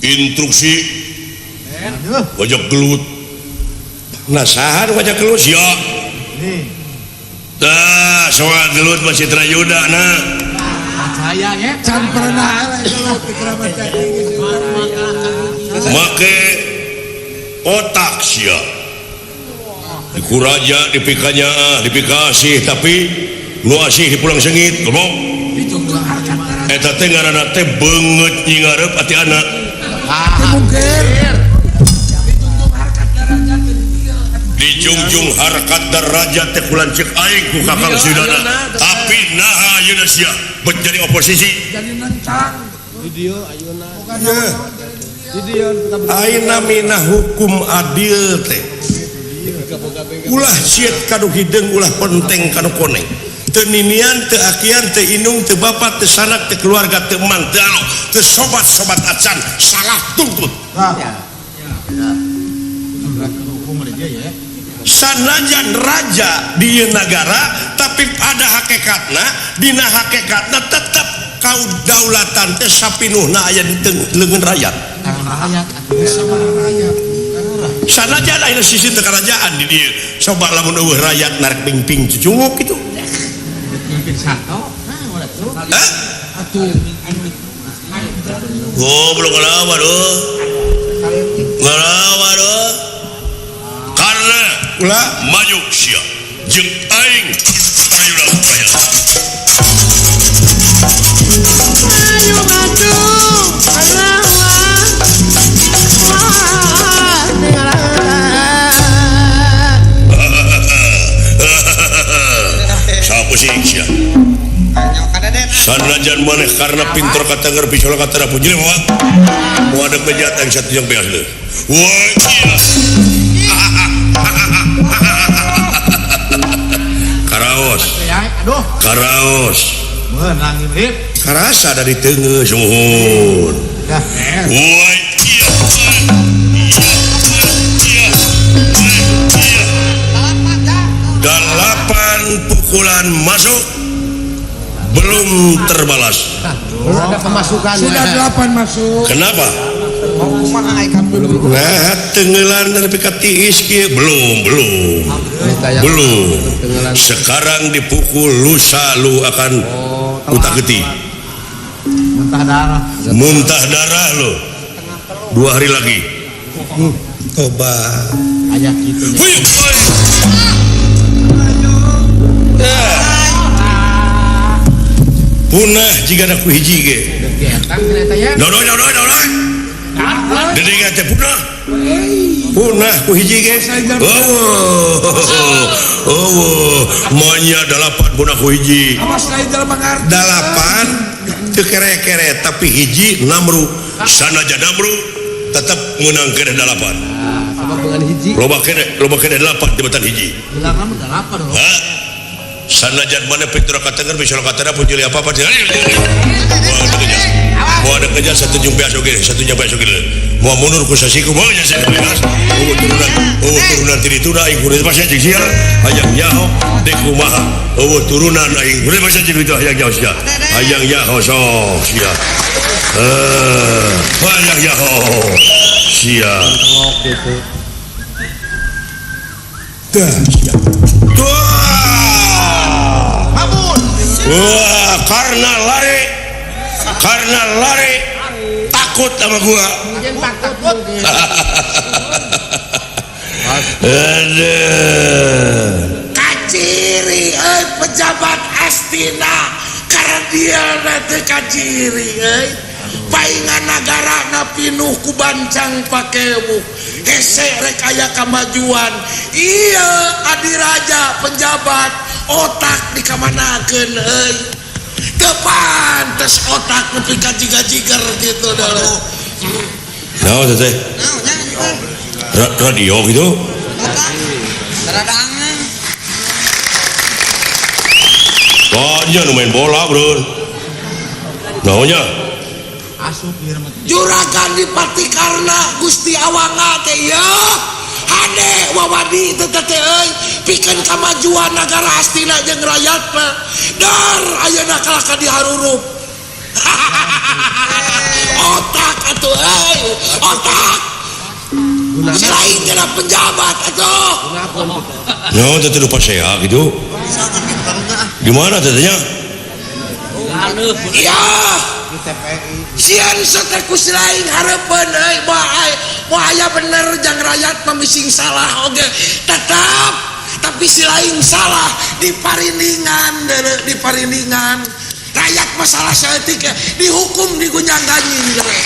Instruksi wajah gelut. Nah saha wajah gelut sia? Tah soal gelut mah Citra Yuda na. Percaya nya can pernah gelut di Keramat Jati. Make otak sia. Dikuraja, dipikanya, dipikasih, tapi nu asih dipulang sengit, goblok. Eta teh ngaranna teh beungeut nyingareup ati anak. Dijungjung harkat darajat teh kulanceuk aing ku Kakang Sudana. Tapi naha ayeuna sia bet jadi oposisi. Jadi nentang. Di dieu ayeuna. Di dieu ayeuna mina hukum adil teh. Ulah siet kanu hideung, ulah ponteng kanu koneng. Teu ninian, teu akian, teu indung, teu bapak, teu sanak, teu keluarga, teu mang, teu alo, teu sobat-sobat acan, salah tuntut. Sanajan raja di ieu nagara, tapi pada hakikatna, dina hakikatna tetep kaudaulatan teh sapinuhna aya di leungeun rakyat. Sanajan aya sisi teu kerajaan di dieu. Coba lamun eueuh rakyat narik pingping cucunguk kitu. Pingping sato. Nah, atuh. Hah? Atuh. Goblok ngalawa doh. Ngalawa doh. Ulah maju sia jeung aing ayeuna aya. Ayo maju. Sapu sih sia. Sanajan maneh karena pinter katenger picola katara punjil moal. Moal ada kejahatan satu yang beas leuh. Wah iya. Karaos. Aduh. Karaos. Meunang ieu. Karasa dari teungeus nuhun. Wah iya. Delapan pukulan masuk belum terbalas. Belum ada pemasukan. Sudah 8 masuk. Kenapa? Nah, tenggelan dari tiis kieu belum. Sekarang dipukul lusa lu akan utak geti. Muntah darah. Muntah darah lu. 2 hari lagi. Toba. Aya kitu. Punah jika ada ku hiji ge. Dodoi. Dedengan teh punah. Punah ku hiji ge. Oh, manya 8 punah ku hiji. 8 teu kere-kere tapi hiji namru. Sanajan namru tetep meunang keneh 8. Sabab dengan hiji. Loba keneh 8 tibatan hiji. 8 loh. Hah? Sanajan mana pintura katenger bisa katana pun jadi apa-apa. Mau ada kerja satu jam besok gini, satu jam besok gini. Mau mundur ku sasiku, mau nya saya bebas. Eueuh turunan ti ditu da aing kudu pasnya jeung sia. Hayang nyaho dek kumaha. Eueuh turunan aing kudu pasnya jeung itu hayang nyaho sia. Hayang nyaho sok sia. Hayang nyaho sia. Tah sia. Wah, karena lari takut sama gua. Aduh. Kaciri euy pejabat Astina karena dia teh kaciri euy. Paingan nagara na pinuh ku bancang pakewu. Hese rek aya kamajuan. Iya adiraja penjabat otak dikamanakeun euy. Teu pantes otak nepi ka jiga-jiger gitu dulu. Naon teh? Radio gitu. Teradangan. Wah, nu main bola, bro. Naonnya? Asup ieu mah. Juragan Dipati Karna Gusti Awanga teh ieu. Hade wawadi teh teh euy pikeun kamajuan nagara Astina jeung rakyatna. Dar ayeuna kalah ka diharurup. Otak atuh euy, otak. Selain kena penjabat atuh. Naon teh lupa saya gitu. Gimana tetehnya? Iya. Sian sote ku silaing hareupeun euy moal aya bener jang rakyat mah salah oge tetap tapi silaing salah di parindingan deuleu di parindingan rakyat masalah saeutik dihukum digunjang-ganjing deuleu.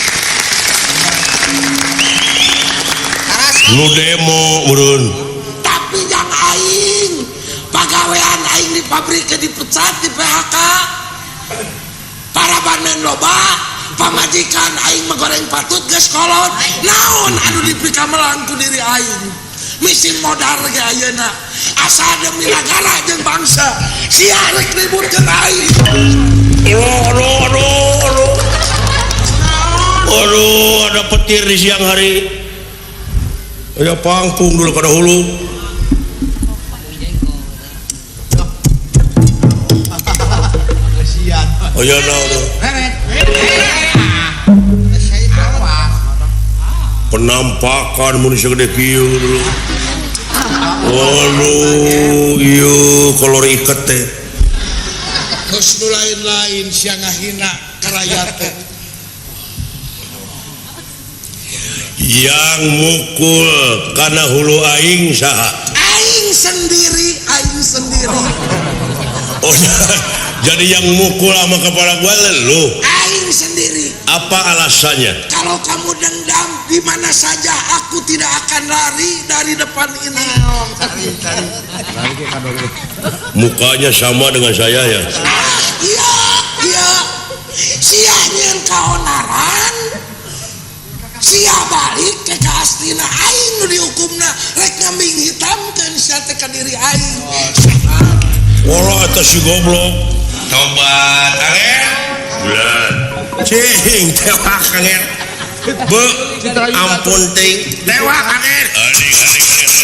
Nu demo meureun tapi jang aing pagawean aing di pabrik dipecat di PHK para banen loba pamajikan aing menggoreng patut geus kolot naon anu dipikamelang ku diri aing misi modar ge ayeuna asa demi nagara jeung bangsa sia rek ributkeun aing. Aduh, ada petir di siang hari. Aya pangpung dulu kada hulu. Oh ya naon. Penampakan manusia gede kieu dulu. Aduh, ieu kolor iket teh. Geus nu lain-lain sia ngahina ka rakyat teh. Yang mukul kana hulu aing saha? Aing sendiri, aing sendiri. Oh, jadi yang mukul sama kepala gua lu. Aing sendiri. Apa alasannya? Kalau kamu dendam di mana saja aku tidak akan lari dari depan ini. Mukanya sama dengan saya ya. Ah, iya, iya. Sia nyeun kaonaran. Sia balik ke kaastina aing nu dihukumna rek ngambing hitamkeun sia teh ka diri aing. Walah eta si goblok. Tobat anger. Bulan. Cing tewak anger. Be ampun ting tewak anger. Aning aning aning.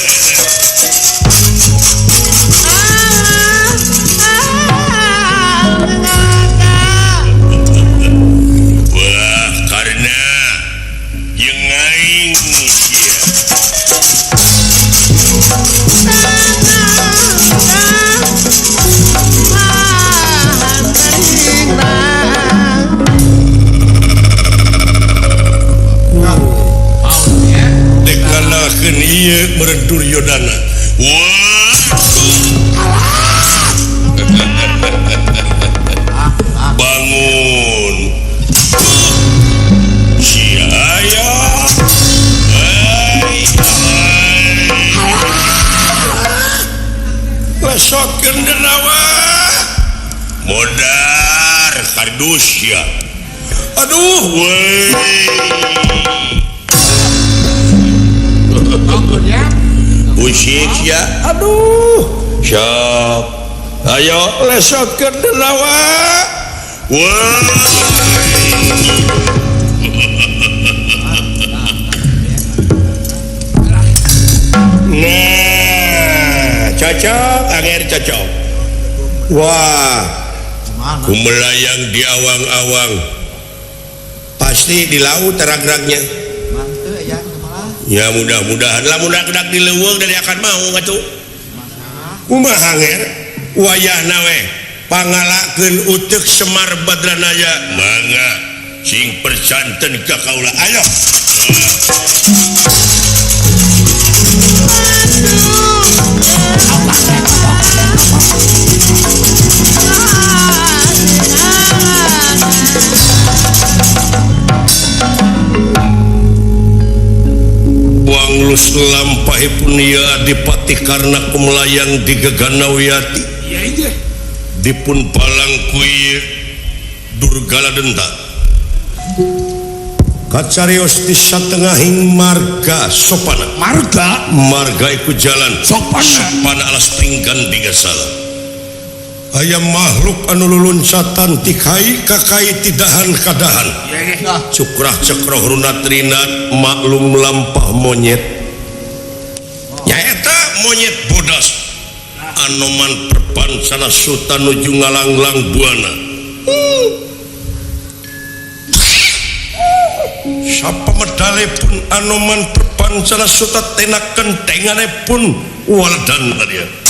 Wah, karena jeung aing sia. Dekanakeun ieu meureun Duryodana. Wah. Bangun. Sia aya. Hai. Lesotkeun denawa. Modar kardus ya. Aduh, weh. Usik ya. Aduh. Siap. Ayo lesotkeun denawa. Wah. Nah, cocok, akhir cocok. Wah, kumelayang di awang-awang. Pasti di laut terang-terangnya. Ya mudah-mudahan lamun dak di leuweung dari akan mau atuh. Kumaha nger? Wayahna we pangalakeun uteuk Semar Badranaya. Mangga sing persanten ka kaula. Ayo. Buang lus lampahipun ieu adipati karena kumelayang di Geganawiyati. Dipun palang ku ieu Durgala Denta. Kacarios di satengahing marga sopana. Marga? Marga iku jalan. Sopana. Sopana alas pinggan digasala. Aya makhluk anu luluncatan ti kai ka kai tidahan kadahan. Cukrah cekroh runat rinat maklum lampah monyet. Nyaeta monyet bodas. Anoman perpansana suta nuju ngalanglang buana. Sapa medale pun anoman perpansana suta tenak kentengane pun waledan tadi.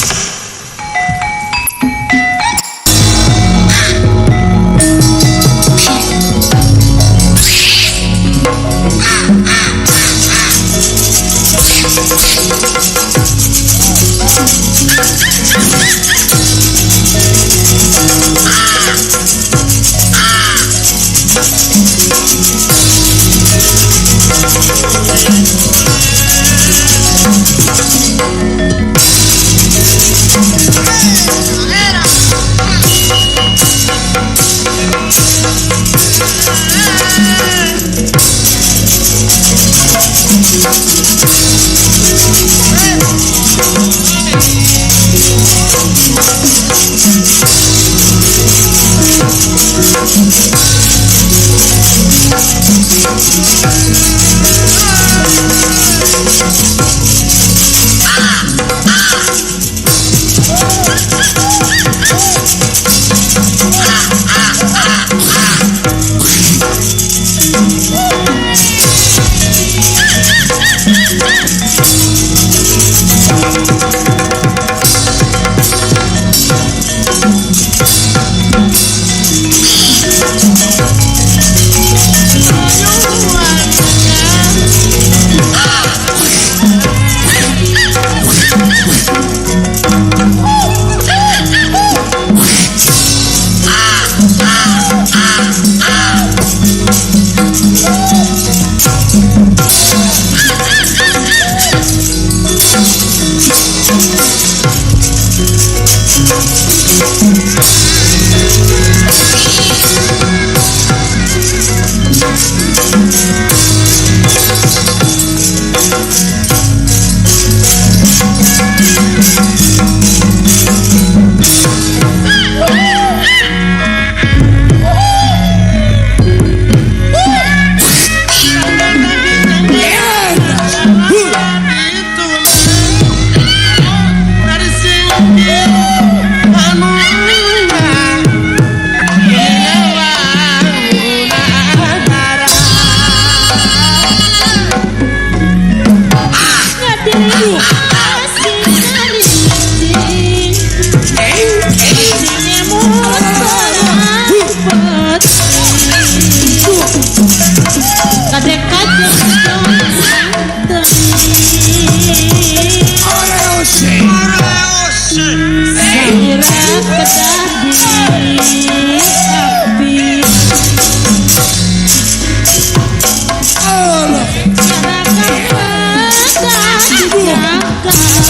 Nawaruka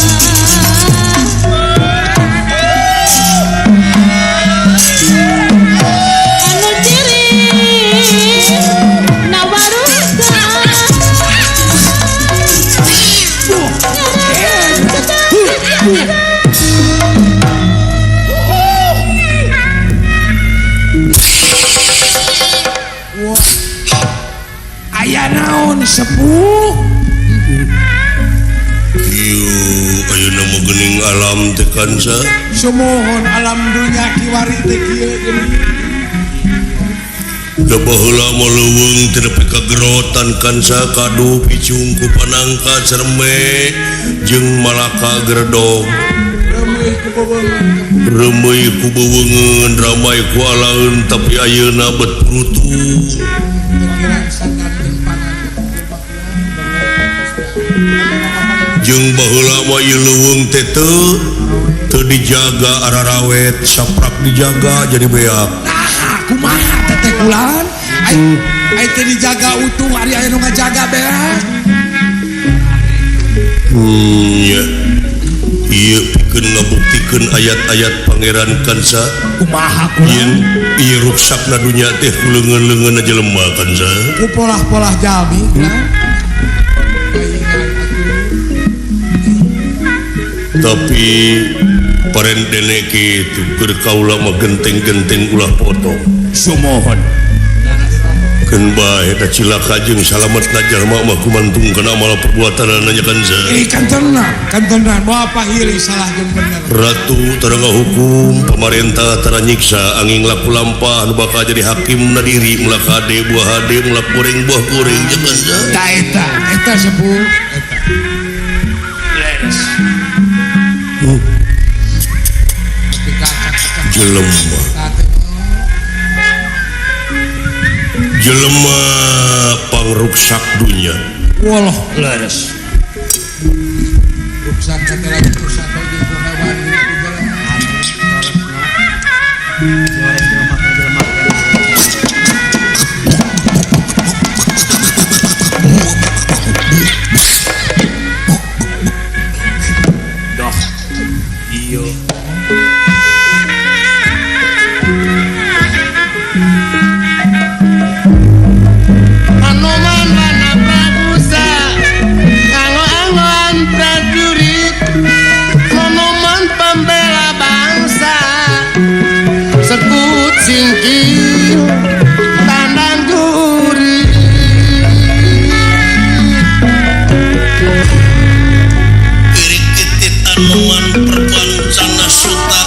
anu ciri Nawaruka Aya naon sepuh Ieu ayeuna mah geuning alam teh kansa sumuhun alam dunya kiwari teh kieu geuning da baheula mah leuweung teu nepi ka gerotan kansa kadu picung ku panangka cerme jeung malaka gerdog reumeuy ku beuweungeun ramai ku alaeun tapi ayeuna bet purutu jeung baheula mah ieu leuweung teh teu dijaga ararawet saprak dijaga jadi beak. Nah, kumaha teh kulan? Ai teu dijaga utuh ari aya nu ngajaga beak. Nya. Ieu pikeun ngabuktikeun ayat-ayat Pangeran Kansa. Kumaha kulan? Yen ieu ruksakna dunya teh ku leungeun-leungeunna jelema Kansa. Ku polah-polah jalmi kulan. Tapi parentene kitu keur kaula mah genteng-genteng ulah potong. Sumohon. Keun bae eta cilaka jeung salametna jalma mah kumantung kana amal perbuatanana nya Kansa. Ih kantenan, moal pahili salah jeung bener. Ratu tara ngahukum, pamarentah tara nyiksa, angin laku lampah anu bakal jadi hakim na diri ulah kade buah hade ulah kuring buah kuring nya Kansa. Ta eta, eta sepuh, eta. Leres. Jelema jelema pangruksak dunya. Waloh leres. Ruksak satela ruksak jeung hewan ku jelema. Dah. Iyo. Anoman wana prabusa anggo-anggoan prajurit monoman pembela bangsa sekut singkir tandang juri Irik titit anoman perpancana suta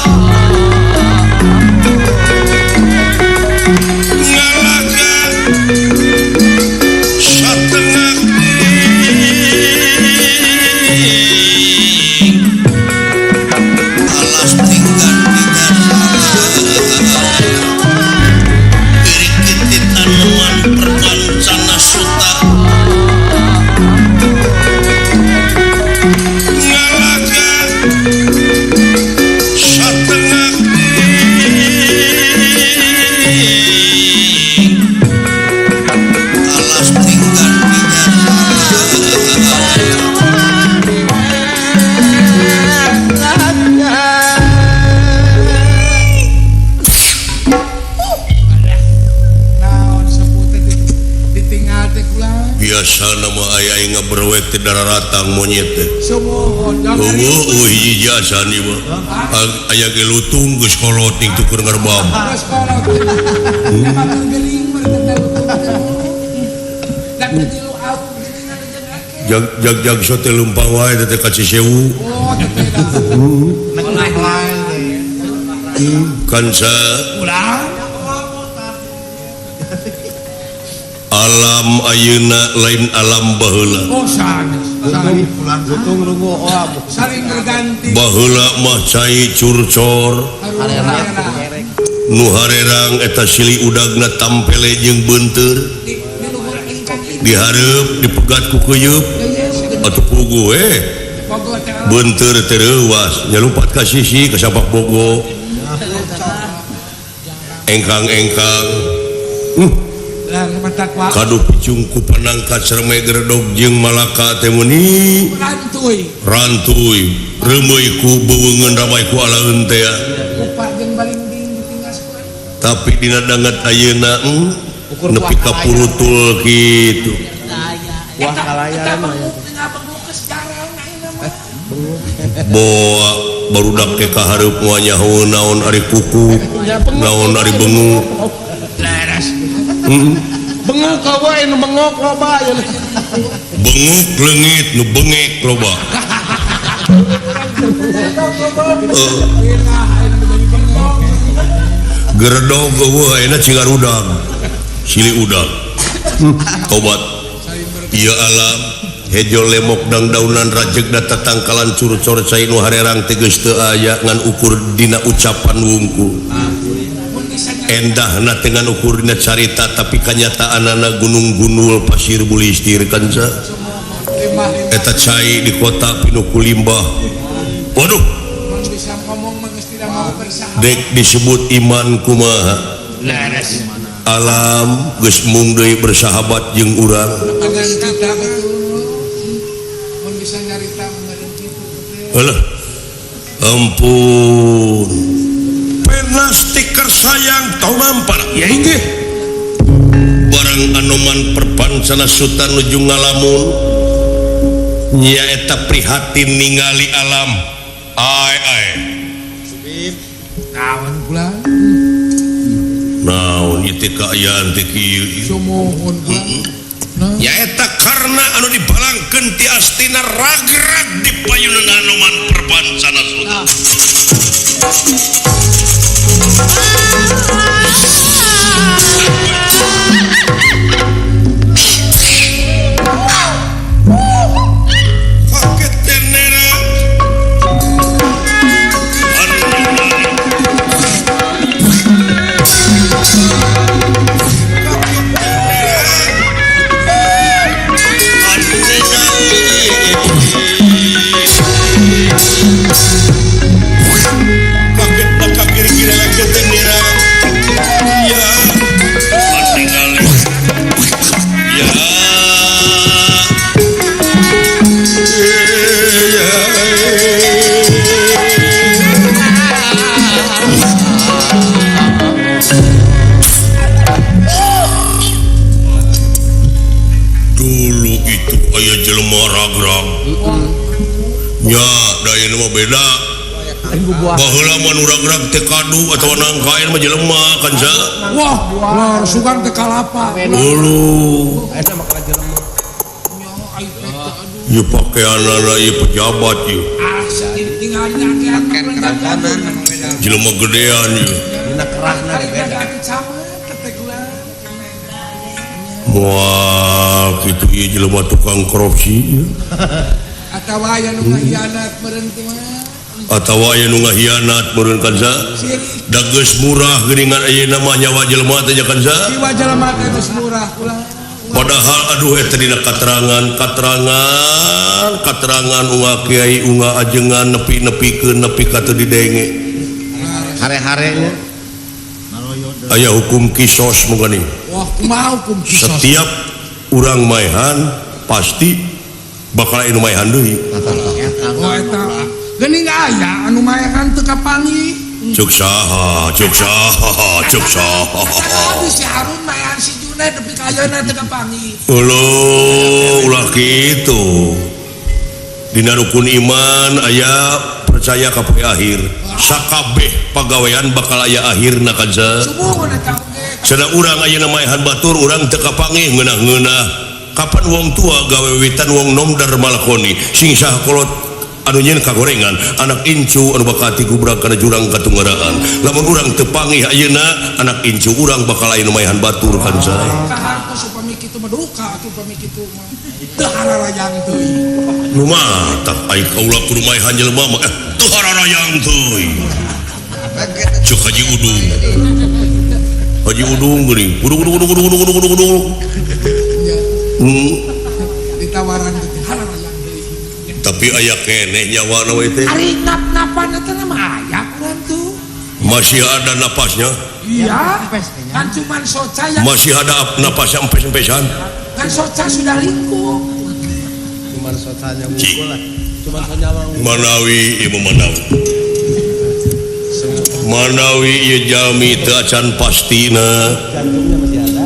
ngalaga satengah ding alas tinggal tiga irik titit anoman perpancana suta ngalaga satengah ding alas tinggal tiga. Naon sepuh teh ditinggal teh kulan. Biasa nama aya aing ngaberwek teh dararatang monyet teh. Sumuhun Eueuh hiji jasa ieu mah. Aya ge lutung geus kolot ning tukur ngarbam. Geus kolot. Emang keur geuling mah teh lutung teh. Da teu tilu aung geuningan jeung ake. Jag jag jag sote leumpang wae teh ka Cisewu. Oh teh teh dah. Kansa Ulah alam ayeuna lain alam baheula. Oh sanes. Saling berganti. Baheula mah cai curcor nu harerang eta sili udagna tampele jeung beunteur dihareup dipegat ku keuyeup atuh puguh we beunteur teh reuwas nyalupat ka sisi ka sapak bogo engkang-engkang. Lah Kadu picung ku panangkat serme geredog jeung malaka teh meuni rantuy. Rantuy reumeuy ku beuweungeun ramai ku alaeun teh. Tapi dina danget ayeuna nepi ka purutul kitu. Wah kalayan mah. Boa barudak ke kahareup moal nyaho naon ari kuku, naon ari benguk. Leres. Benguk loba nu bengok loba ayeuna. Benguk leungit nu bengek loba. Geredog eueuh ayeuna cigarudang. Silih udang. Tobat. Ieu alam hejo lemok dangdaunan rajeg data tangkalan curcor cai nu harerang teh geus teu aya ngan ukur dina ucapan wungkul. Endahna teh ngan ukur dina carita tapi kanyataanana gunung gunul pasir bulistir kanca. Eta cai di kota pinuh ku limbah. Waduh. Dek disebut iman kumaha? Alam geus mung deui bersahabat jeung urang. Alah, ampun. Pernah stiker sayang tau nampar. Ya inggih. Barang anoman perpancana sultan nuju ngalamun. Nyaeta prihatin ningali alam. Ai ai. Naon pula? Naon ieu teh kaayaan teh kieu. Sumuhun pula. Nyaeta karena anu dibalangkeun ti astina ragrag di payunan Anoman Perbancana Sultan. Kaget tenera. Dulu itu aya jelema ragrag. Nya da ieu mah beda. Baheula mah nu ragrag teh kadu atawa nangkaen mah jelema kan sa. Wah, lor sugan teh kalapa. Uluh. Eta mah ka jelema. Ieu pakeanana ieu pejabat ieu. Jelema gedean ieu. Dina kerahna ge beda. Wah, kitu ieu jelema tukang korupsi ieu. Atawa aya nu ngahianat meureun kumaha? Atawa aya nu ngahianat meureun kan sa? Da geus murah geuningan ayeuna mah nyawa jelema teh nya kan sa? Jiwa jelema teh geus murah ulah. Padahal aduh eta dina katerangan unga kiai unga ajengan nepi-nepikeun nepi ka teu didenge. Hare-hare nya. Aya hukum kisos muga nih. Wah, kumaha hukum kisos? Setiap urang maehan pasti bakal anu maehan deui. Oh eta. Geuning aya anu maehan teu kapanggih. Cuk saha, cuk saha, cuk saha. Aduh si Harun maehan si Junaid nepi ka ayeuna teu kapanggih. Uluh, ulah kitu. Dina rukun iman aya percaya ka poe akhir. Sakabeh pagawean bakal aya akhirna kan sa. Sumuhun eta oge. Cenah urang ayeuna maehan batur urang teu kapanggih ngeunah-ngeunah. Kapan wong tua gawe witan wong nom dar malakoni sing saha kolot anu nyeun kagorengan anak incu anu bakati gubrag kana jurang katunggaraan. Lamun urang teu pangih ayeuna anak incu urang bakal aya nu maehan batur kan sa. Kahartos upami kitu mah duka atuh upami kitu mah. Teu hararayang teuing. Nu mah tah ai kaula kudu maehan jelema mah teu hararayang teuing. Cuk Haji Udung. Haji Udung geuning. Udung udung udung udung udung udung udung. Ditawaran teh hararayang teuing. Tapi aya keneh nyawa we teh. Ari nap-napan eta mah aya kurang tuh. Masih ada napasnya. Iya. Kan cuman soca yang masih ada napasnya empes-empesan. Kan soca sudah lingkup. Cuman socanya wungkul lah. Cuman soca Manawi ieu manawi. Manawi ieu jalmi teu acan pastina. Jantungnya masih ada.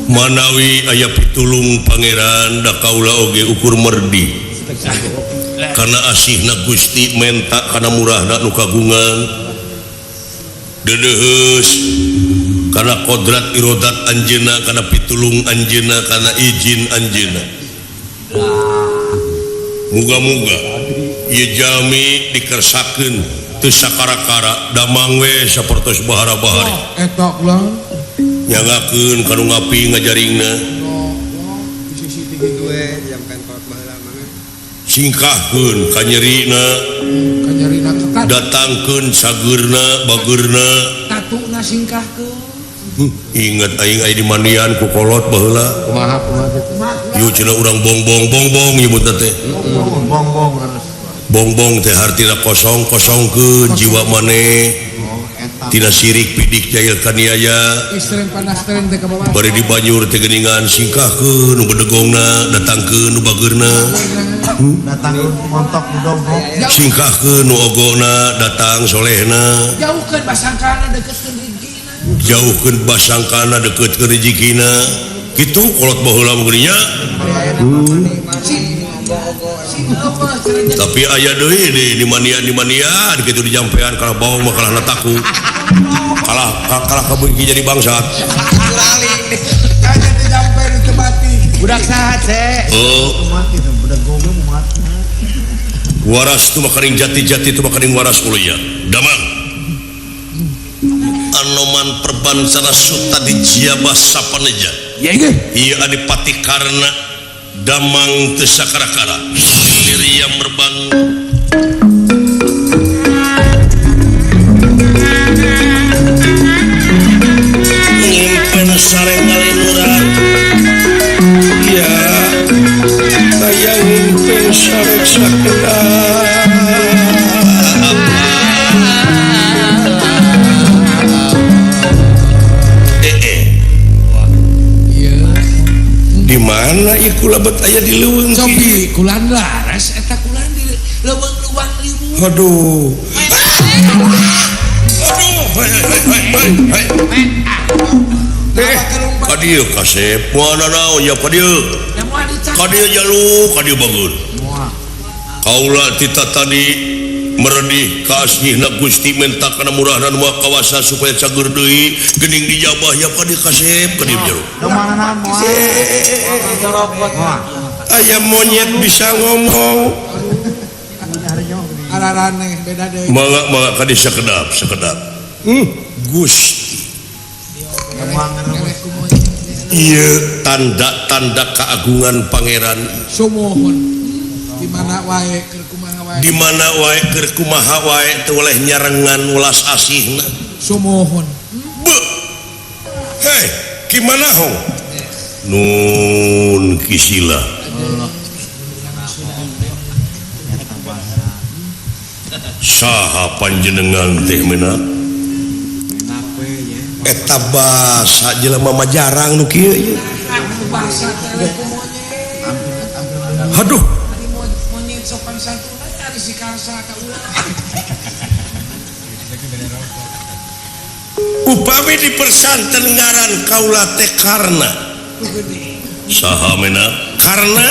Manawi aya pitulung pangeran da kaula oge ukur merdi. Karena asihna Gusti menta kana murahna nu kagungan. Dedeheus kana kodrat irodat anjeunna, kana pitulung anjeunna, kana izin anjeunna. Muga-muga ieu jalmi dikersakeun teu sakara-kara damang we sapertos bahara-bahari. Eta ulah nyangakeun ka nu ngapi ngajaringna. Singkahkeun ka nyerina, datangkeun sageurna bageurna, tatuna singkahkeun. Ingat aing aya di mandian ku kolot baheula. Kumaha kumaha kitu. Ieu cenah urang bongbong bongbong nyebutna teh. Bongbong leres. Bongbong teh hartina kosong kosongkeun jiwa maneh. Tina sirik pidik jail kaniaya. Istren panastren teh ka bawah. Bari dibanyur teh geuningan singkahkeun nu bedegongna, datangkeun nu bageurna. Datang montok nu dongkok. Singkahkeun nu ogona, datang solehna. Jauhkeun basangkana deketkeun rezekina. Jauhkeun basangkana deketkeun rezekina. Kitu kolot baheula mah geuning nya. Tapi aya deui di manian-manian kitu dijampean kalah bawang mah kalah taku. Kalah kalah kabeungki jadi bangsat. Budak saha ce? Oh. Waras tu makaring jati-jati tu makaring waras ulinya. Damang. Anoman perbansana suta di jiabah sapaneja. Ieu adipati karna damang teu sakara-kara. Diriam merbang ngimpen sareng ngalimuran. Ya, saya ngimpen sareng sakedap. Di mana ieu kula bet aya di leuweung sok di kulan laras eta kulan di leuweung luang liwu. Aduh. Aduh. Hei hei hei. Ka dieu kasep moal nanaon ya ka dieu. Ka dieu jalu, ka dieu bangun. Kaula tita tadi meredih ka asihna Gusti menta kana murahna nu kawasa supaya cager deui geuning dijabah ya ka dieu kasep ka dieu jalu. Aya monyet bisa ngomong. Araraneh beda deui. Mangga mangga ka dieu sakedap sakedap. Gusti. Ieu tanda-tanda keagungan pangeran. Sumuhun. Di mana wae keur kumaha wae. Di mana wae keur kumaha wae teu oleh nyarengan ulas asihna. Sumuhun. Beuh. Hei, gimana hong? Nun kisila. Saha panjenengan teh menak? Eta basa jelema mah jarang nu kieu ieu. Aduh. Sopan santun ari si Karsa ka urang. Upami dipersanten ngaran kaula teh karna. Saha mena? Karna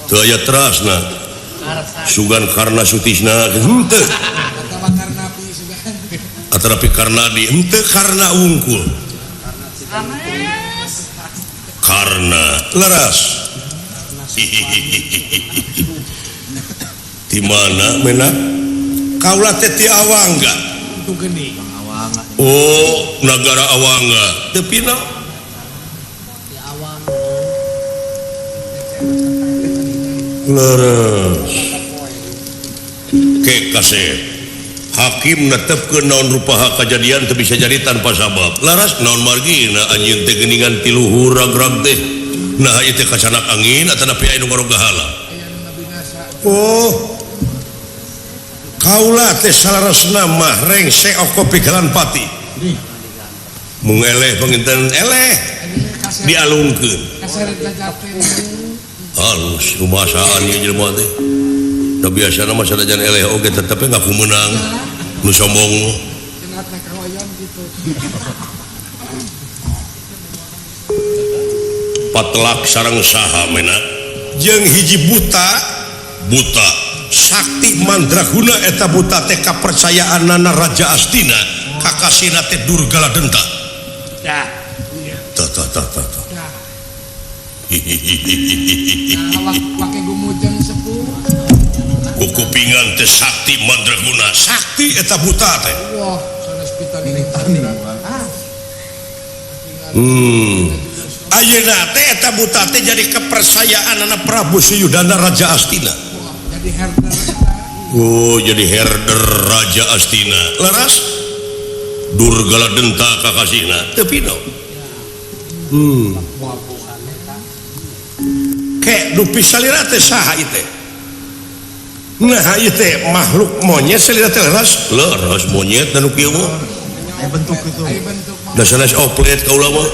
teu aya terasna. Sugan karna sutisna henteu. Atanapi karna di henteu karna wungkul. Karna leras. Di mana mena? Kaula teh ti Awangga. Oh, nagara Awangga. Teu pina. Leres. Ke kasep. Hakim netepkeun naon rupa kajadian teu bisa jadi tanpa sabab. Laras naon margina anjeun teh geuningan ti luhur ragrag teh. Nah ieu teh kacanak angin atanapi aya nu ngarogahala. Oh. Kaula teh salaresna mah rengse oko pigalan pati. Mung eleh panginten eleh dialungkeun. Halus kumasaan ieu jelema teh. Da biasana mah sanajan eleh oge tetep ngaku meunang. Nu sombong. Patelak sareng saha mena jeung hiji buta buta sakti mandraguna eta buta teh kapercayaanana Raja Astina kakasina teh Durgala Denta. Dah. Tah tah tah tah. Pake gumujeng sepuh. Kukupingan teh sakti mandraguna sakti eta buta teh. Wah, sanes pitani. Ayeuna teh eta buta teh jadi kepercayaan anak Prabu Suyudana Raja Astina. Jadi herder. Oh, jadi herder Raja Astina. Leras Durgala Denta kakasihna teu pino. Ke dupi salira teh saha ieu teh? Nah, ieu teh makhluk monyet salira teh leras. Leras monyet dan nu kieu mah. Aya bentuk itu. Da sanes oplet kaula mah.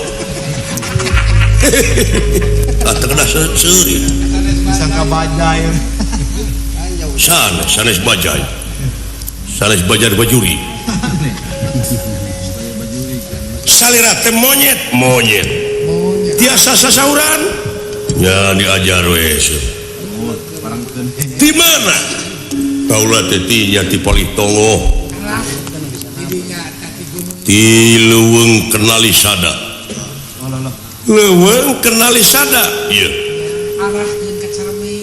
Ah, teu seuri. Disangka bajai. Sanes, sanes bajai. Sanes bajar bajuri. Salira teh monyet, monyet. Tiasa sasauran. Ya diajar we. Di mana? Kaula teh tinya ti Palitongo. Ti leuweung kenali sada. Leuweung kenali sada. Ieu. Arahkeun ka Cereme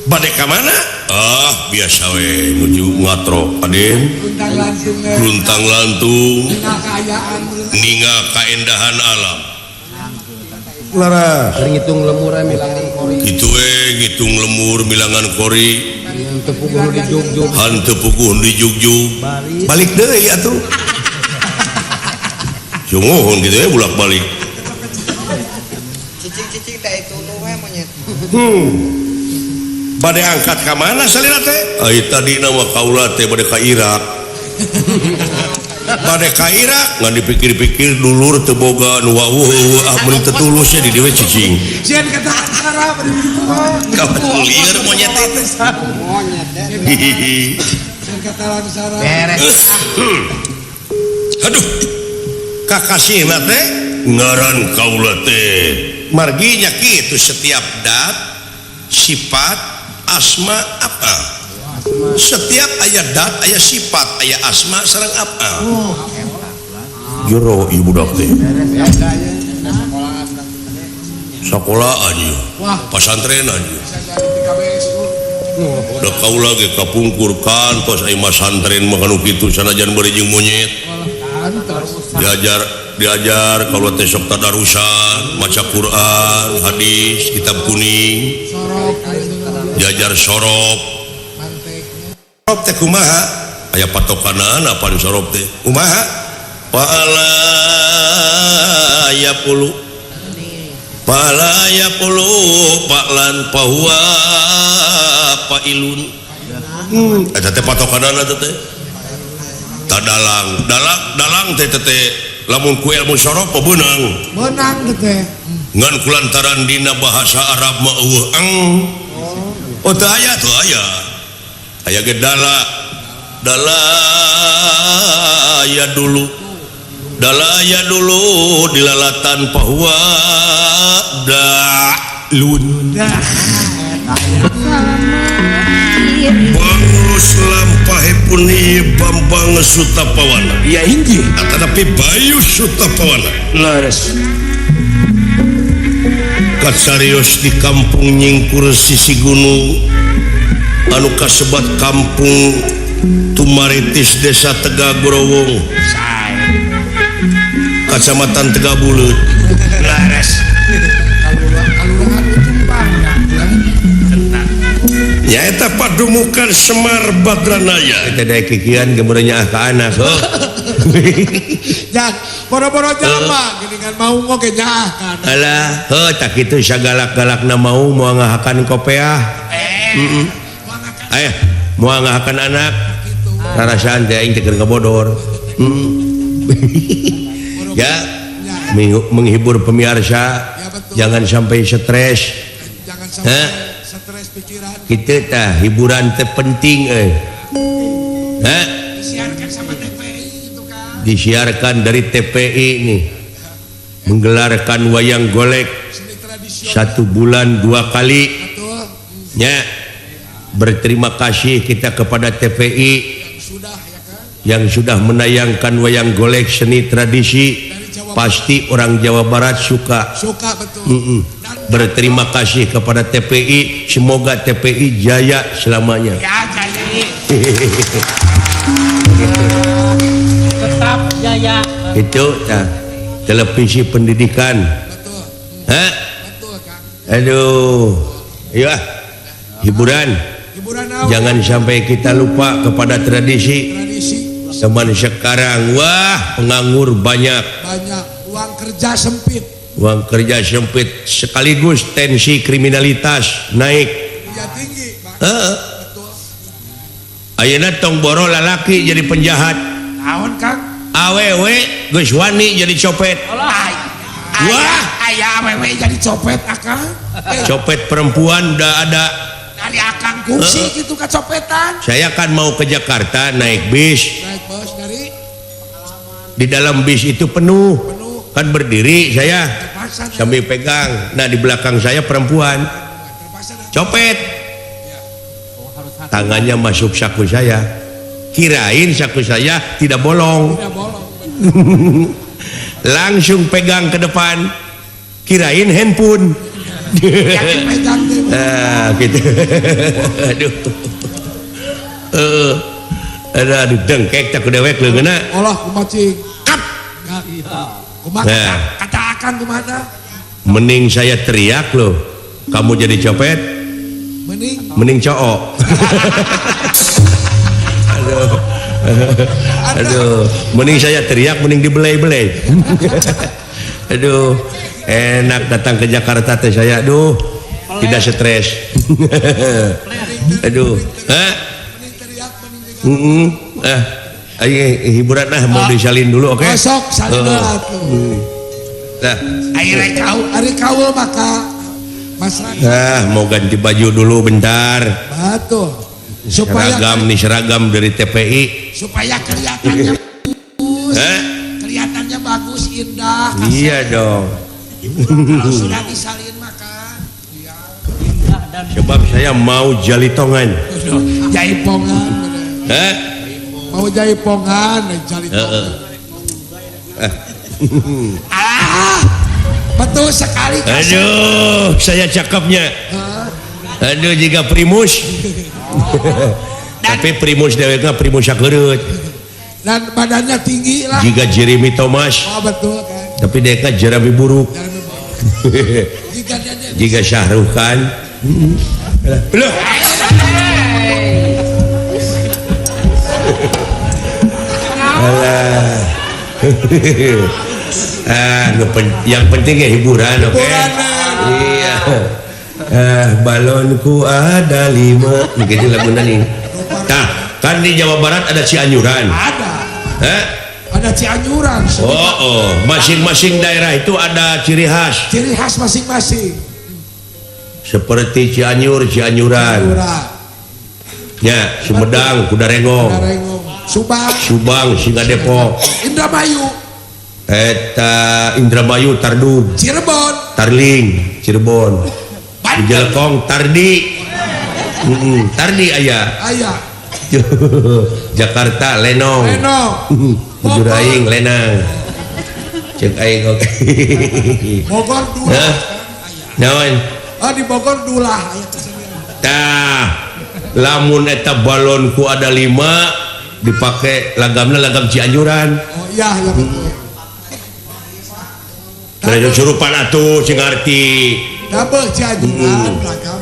Bade ka mana? Ah, biasa we nuju ngatro aden. Luntang lantung. Ningal kaendahan alam. Lara. Ngitung lemur milangan kori. Kitu we ngitung lemur milangan kori. Hanteu puguh di jugjug. Hanteu puguh di jugjug. Balik deui atuh. Sungguh gitu ya bolak-balik. Cicing-cicing teh itu nu we monyet. Bade angkat ka mana salira teh? Ai tadi nama kaula teh bade ka Irak. Bade ka Irak ngan dipikir-pikir dulur teu boga nu wawuh ah mun teu tulus di dieu cicing. Sieun kata Arab bade kitu mah. Lieur monyet teh. Monyet teh. Sieun kata Arab. Beres. Aduh. Kakasihna teh ngaran kaula teh. Marginya kitu setiap dat sifat asma apa. Setiap aya dat aya sifat aya asma sareng apa. Jero ieu budak teh. Sakolaan ieu. Pasantrenan ieu. Da kaula ge kapungkur kantos aya masantren mah kanu kitu sanajan bari jeung monyet. Diajar kalau teh sok tadarusan, maca Quran, hadis, kitab kuning. Diajar sorop. Sorop teh kumaha? Aya patokanana pan sorop teh. Kumaha? Pala ya pulu. Pala ya pulu paklan pahuwa pailun. Eta teh patokanana teh. Tadalang, dalang, dalang teh teh lamun ku ilmu sorop beunang. Beunang teh. Ngan kulantaran dina bahasa Arab mah eueuh eng. Oh teu aya, teu aya. Aya ge dala. Dala ya dulu. Dala ya dulu dilalatan pahuwa da'lun. Pangurus lampahipun ieu Bambang Sutapawana. Ya inggih. Atanapi Bayu Sutapawana. Leres. Kacarios di kampung Nyingkur sisi gunung anu kasebat kampung Tumaritis Desa Tegagorowong. Kacamatan Tegabuleut. Leres. Nyaeta padumukan Semar Badranaya. Eta daek kikian gemeurnya ka anak heuh. Jak Boro-boro jalma geuningan maung oge nyaah kan. Alah, heuh tak kitu sagalak-galakna maung moal ngahakan kopeah. Heeh. Aya, moal ngahakan anak. Rarasaan teh aing teh keur ngabodor. Ya, menghibur pemirsa, jangan sampai stres. Jangan sampai stres pikiran. Kitu tah hiburan teh penting euy. Hah? Disiarkan sama TPI itu kan. Disiarkan dari TPI nih. Menggelarkan wayang golek 1 bulan 2 kali. Ya. Berterima kasih kita kepada TPI yang sudah menayangkan wayang golek seni tradisi. Pasti orang Jawa Barat suka. Suka betul. Berterima kasih kepada TPI, semoga TPI jaya selamanya. Ya, jaya. Tetap jaya. Itu nah, televisi pendidikan. Betul. Hah? Betul, Kang. Aduh. Ya. Hiburan. Hiburan. Jangan sampai kita lupa kepada tradisi. Tradisi. Zaman sekarang wah penganggur banyak. Banyak, uang kerja sempit. Uang kerja sempit sekaligus tensi kriminalitas naik. Ya tinggi, Pak. Heeh. Betul. Ayeuna tong boro lalaki jadi penjahat. Naon, Kang? Awewe geus wani jadi copet. Wah, aya awewe jadi copet akang. Copet perempuan udah ada. Dari akang kungsi gitu kecopetan. Saya kan mau ke Jakarta naik bis. Naik bus dari di dalam bis itu penuh. Penuh. Kan berdiri saya terpaksa, sambil pegang. Nah di belakang saya perempuan. Terpaksa, copet. Ya. Tangannya masuk saku saya. Kirain saku saya tidak bolong. Tidak bolong. Langsung pegang ke depan. Kirain handphone. Nah, gitu. Aduh. Aduh dengkek tak dewek leungeunna. Allah kumaha cing. Kap. Kumaha kata akang kumaha? Mending saya teriak loh. Kamu jadi copet. Mending mending cook. Aduh. Aduh, mending saya teriak mending dibelai-belai. Aduh. Enak datang ke Jakarta teh saya, aduh, tidak stres. Aduh, hah? Ayo hiburan lah, mau disalin dulu, oke? Besok salin dulu. Nah, ari kaul maka Mas Rangga. Nah, mau ganti baju dulu bentar. Betul. Supaya seragam nih, seragam dari TPI. Supaya kelihatannya bagus. Kelihatannya bagus, indah. Iya dong. Kalau sudah disalin makan, ya. Sebab saya mau jalitongan. Jaipongan. Hah? Mau jaipongan, jalitongan. Ah, betul sekali. Aduh, saya cakepnya. Aduh, jika primus. Tapi primus deweknya primus sakereut. Dan badannya tinggi lah. Jika Jeremy Thomas. Oh, betul kan. Tapi dia kan jerami buruk. Jika Shahrukh Khan. Belum. Alah. Ah, yang penting ya hiburan, oke? Okay? Iya. Ah, balonku ada 5. Begitu lagunya nih. Nah, kan di Jawa Barat ada Cianjuran. Ada. Hah? Ada Cianjuran. Oh, masing-masing daerah itu ada ciri khas. Ciri khas masing-masing. Seperti Cianjur, Cianjuran. Ya, Sumedang, Kuda Renggong. Subang, Subang, Singa Depok. Indramayu. Eta Indramayu Tardug. Cirebon. Tarling, Cirebon. Di Jelekong Tardi. Tardi aya. Aya. Jakarta Lenong. Lenong. Bujur aing Lenang. Cek aing oke. Bogor Dulah. Naon? Ah di Bogor Dulah aya. Tah, lamun eta balonku ada 5 dipakai lagamna lagam Cianjuran. Oh iya, ya betul. Kada surupan atuh sing ngarti. Double Cianjuran lagam.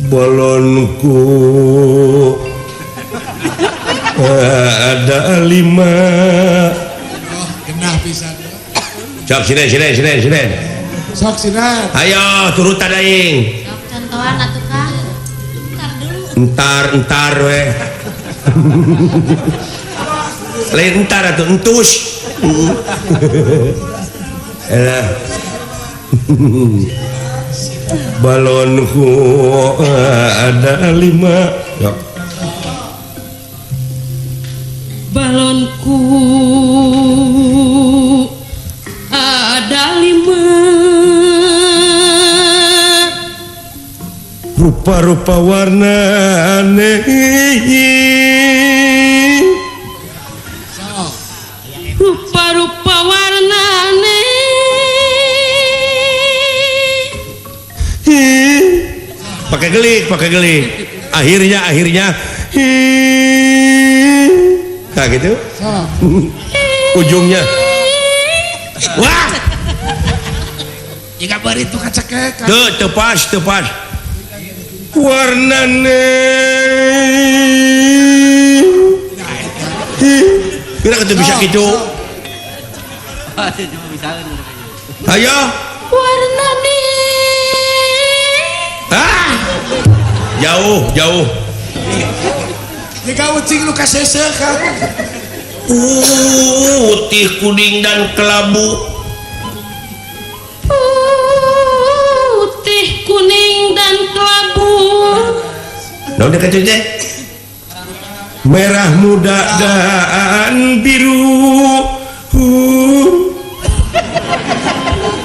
Balonku Ada lima. Oh, genah pisan. Sok sini sini sini sini. Sok sini. Ayo turutan aing. Sok contohan atuh Kang. Entar dulu. Entar entar we. Lain entar atuh entus. Elah. Balonku ada lima. Sok. Balonku ada lima. Rupa-rupa warna aneh. Rupa-rupa warna aneh. Pakai gelik, pakai gelik. Akhirnya, akhirnya. Nah gitu. Ujungnya. Wah. Jika beri itu kacekek. Tuh, tepas, tepas. Warnane. Kira itu bisa gitu. Ayo. Warnane. Ah. Jauh, jauh. Jika ucing lu kasese kan. Putih, kuning dan kelabu. Putih, kuning dan kelabu. Nah, udah kecil deh. Merah muda dan biru.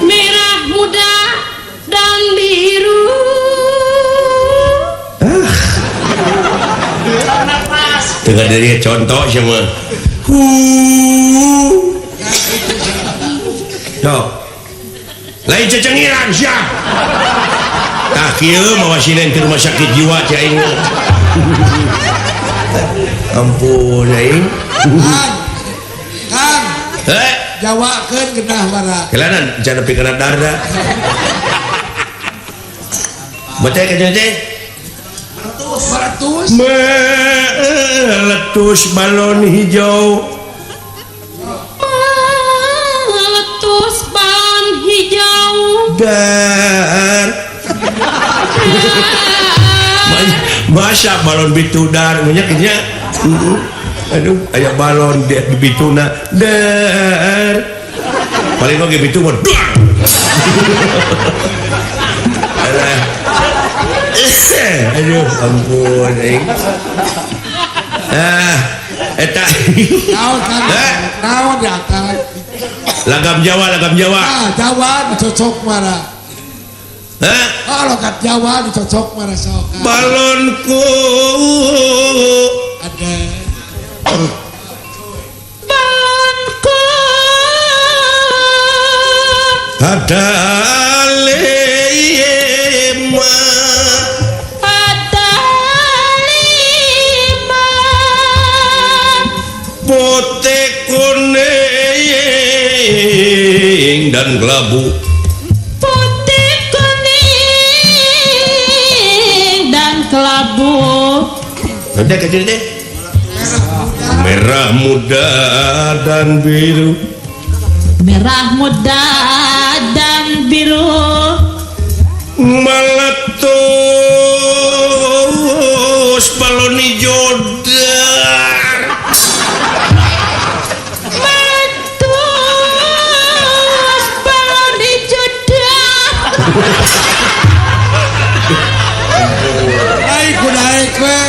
Merah muda dan biru. Dengar dari contoh semua. Tuh. Lain cecengiran sia. Tah kieu mawa sinen ke rumah sakit jiwa cai aing. Ampun aing. Kang. Heh, jawakeun genah bara. Kelanan jangan nepi kana darda. Baca ka teh. Meletus. Meletus balon hijau. Meletus balon hijau. Dar. Masa balon bitu dar menyakitnya. Aduh, aya balon di bituna dar. Paling oge bitu mah dar. Alah. Aduh, ampun aing. Ah, eta. Naon kan? Naon di atas? Lagam Jawa, lagam Jawa. Ah, Jawa dicocok mara. Hah? Oh, logat Jawa dicocok mara sok. Balonku ada. Balonku ada lima. Ada lima. Putih kuning dan kelabu. Putih kuning dan kelabu. Nanti kecil deh. Merah muda dan biru. Merah muda dan biru. Meletus balon hijau dar. Meletus balon hijau dar. Naik naik we.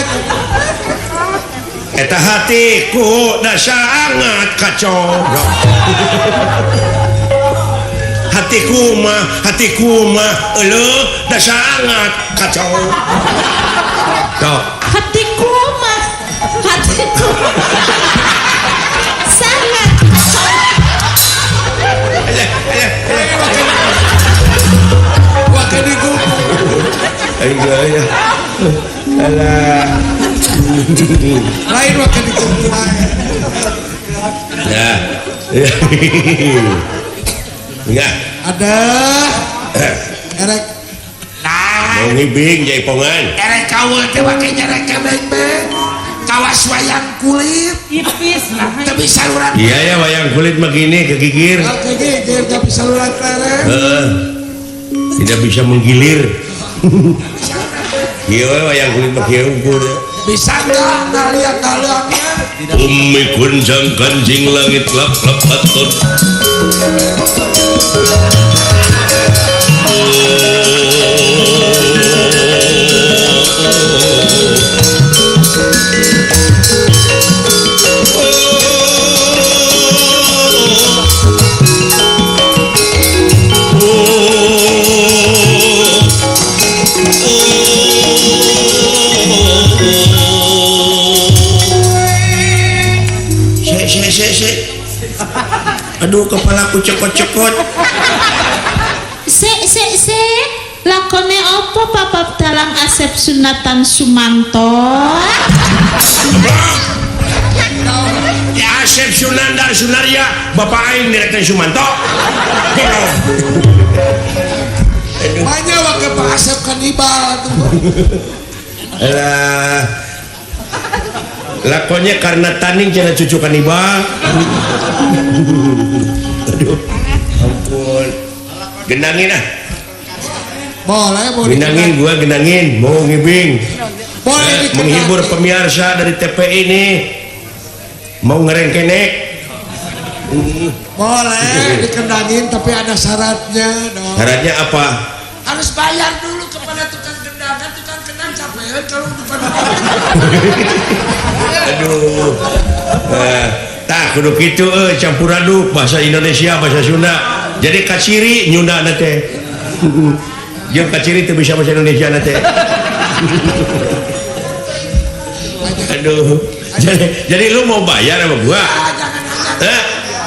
Eta hatiku dah sangat kacau. Hatiku mah euleuh dah sangat kacau. Tuh. Hatiku mah sangat kacau. Wakil digumpul. Ayo. Alah. Lain wakil digumpul. Ya. Enggak. Ada. Erek. Nah. Mau ngibing jaipongan. Erek kaul teh make nyerek kebek be. Kawas wayang kulit. Ipis lah. Tapi saluran. Iya ya wayang kulit begini kegigir. Kegigir tapi saluran lereng. Tidak bisa menggilir. Iya wayang kulit mah kieu ukur. Bisa enggak ngaliat ngaliatnya? Umi kunjang kanjing langit lap lap aton. Aduh kepalaku cekot-cekot. Se se se lakone opo Papa Dalang Asep Sunatan Sumanto? Ya Asep Sunandar Sunarya, Bapak aing direktur Sumanto. Banyak waktu Pak Asep kanibal tuh. Lah lakonnya karena taning cina cucu kanibal. Aduh, ampun. Genangin ah. Boleh, boleh. Genangin, gua genangin, mau ngibing. Boleh menghibur pemirsa dari TPI ini. Mau ngerengkenek. Boleh dikendangin tapi ada syaratnya dong. Syaratnya apa? Harus bayar dulu kepada tukang kendangan, tukang kendang capek kalau depan. Aduh. Tah kudu kitu campur aduk bahasa Indonesia bahasa Sunda. Jadi kaciri nyunda na teh. Jeung kaciri teu bisa bahasa Indonesia na teh. Aduh. Jadi lu mau bayar sama gua? Jangan nanya.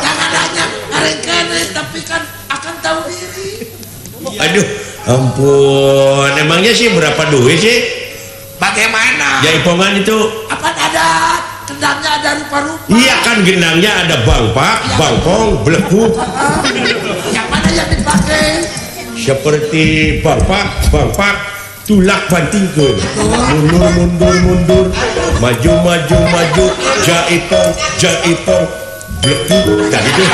Jangan nanya ngarengkeun tapi kan akan tahu diri. Aduh, ampun. Emangnya sih berapa duit sih? Bagaimana? Jaipongan itu apa ada kendangnya ada rupa-rupa. Iya kan gendangnya ada bangpak, ya. Bangkong, belekuk. Yang mana yang dipakai? Seperti bangpak, bangpak, tulak bantingkeun. Mundur, mundur, mundur, maju, maju, maju, jaipong, jaipong, belekuk. Nah gitu.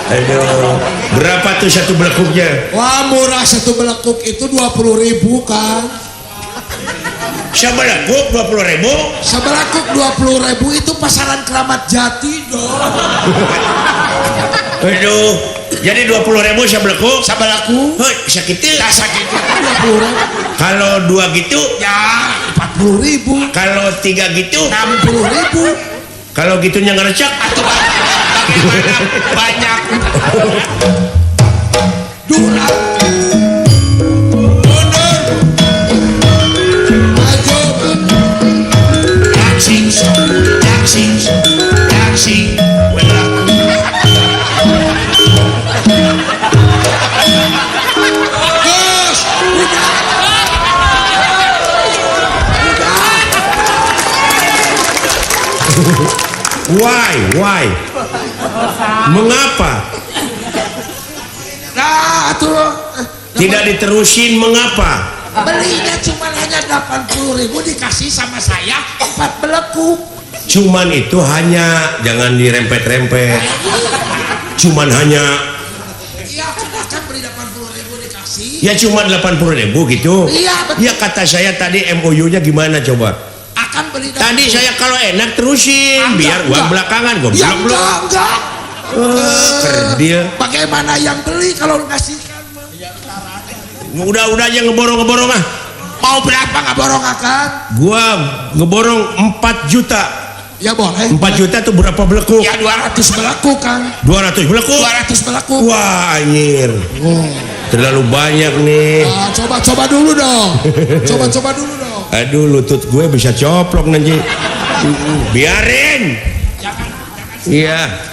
Aduh, berapa tuh satu belekuknya? Wah murah satu belekuk itu 20.000 kan. Sebelekuk 20.000? Sebelekuk 20.000 itu pasaran Keramat Jati dong. Aduh, jadi 20.000 sebelekuk? Sebelekuk. Hei, sakit. Nah, sakit 20.000. Kalau dua gitu? Ya, 40.000. Kalau tiga gitu? 60.000. Kalau gitunya ngerecek atau bagaimana banyak dura mundur maju dancing dancing dancing gus udah Why? Mengapa? Nah, tuh tidak diterusin mengapa? Belinya cuma hanya 80.000 dikasih sama saya 4 belekuk. Cuman itu hanya, jangan dirempet-rempet. Cuman hanya. Iya, kan beli 80.000 dikasih. Ya cuma 80.000 gitu. Iya, betul. Ya kata saya tadi MOU-nya gimana coba? Akan beli tadi saya kalau enak terusin enggak, biar uang enggak. Belakangan goblok. Ya, enggak, enggak. Kerdil. Bagaimana yang beli kalau ngasih kan? Udah-udah aja ngeborong-ngeborong ah. Mau berapa ngeborong akan? Gua ngeborong 4 juta. Ya boleh. 4 juta tuh berapa belekuk? Ya 200 belekuk kan. 200 belekuk? 200 belekuk. Wah anjir. Oh. Terlalu banyak nih. Ah, coba-coba dulu dong. Coba-coba dulu dong. Aduh lutut gue bisa coplok nanti. Biarin. Iya.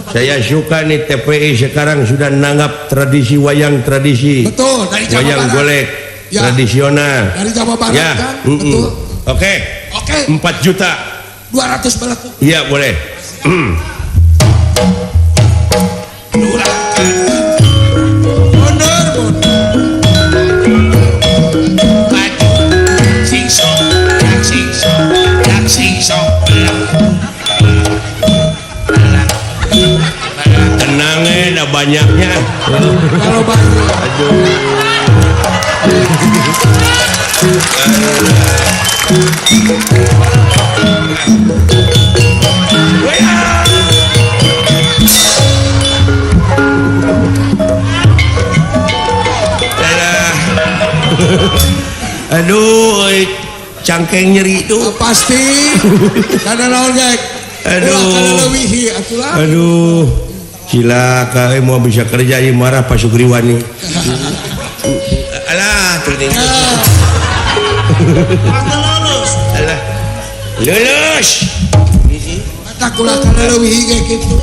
Saya suka nih TPI sekarang sudah nanggap tradisi wayang tradisi. Betul, dari Jawa wayang Barat. Golek ya. Tradisional. Dari Jawa Barat ya. Kan? Betul. Oke. Oke. 4 juta. 200 belekuk. Iya, boleh. Mundur, mundur. Maju. Sing song. Kalau aduh, cangkeng nyeri itu pasti. Karena naon gek. Aduh. Aduh. Cilaka mau bisa kerja ieu marah Pak Sugriwani. Alah, tuh. Lulus. Alah. Lulus. Mata kula kana leuwih ge kitu.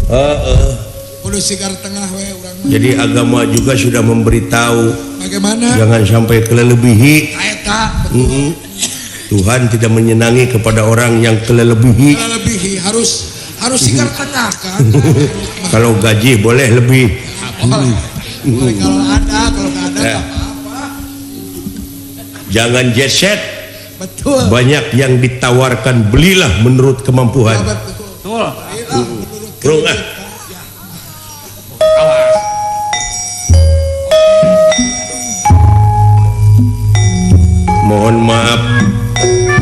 Heeh. Kudu sigar tengah we urang. Jadi agama juga sudah memberitahu bagaimana jangan sampai kelelebihi. Eta. Tuhan tidak menyenangi kepada orang yang kelelebihi. Kelelebihi harus sigar tengah kan. Kalau gaji boleh lebih. Boleh. Boleh kalau ada, kalau nggak ada nggak apa-apa. Jangan jet set. Betul. Banyak yang ditawarkan, belilah menurut kemampuan. Ya, betul. Belilah menurut kemampuan. Mohon maaf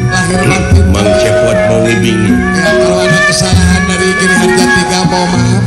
lahir batin Mang Cepot mau ngibingi. Ya, kalau ada kesalahan dari Giri Harja 3 mau maaf.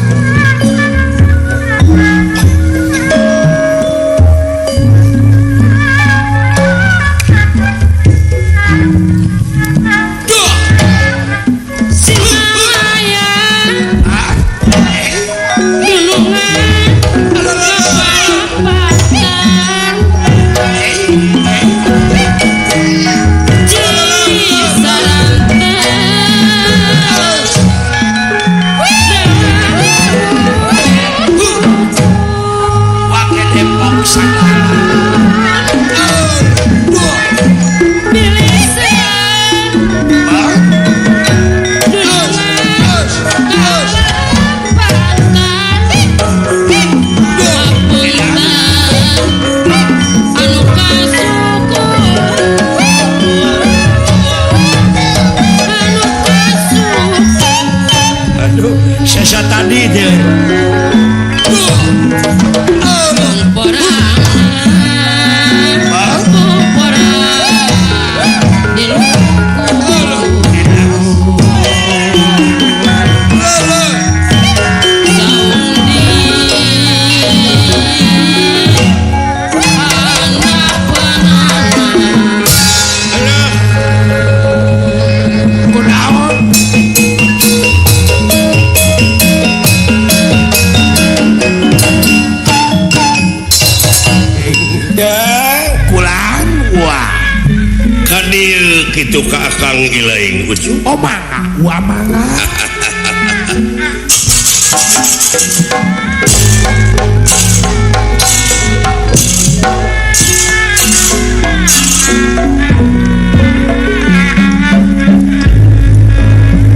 Kitu ka Akang Ilaing Ucu. Oh mangga, wa mangga.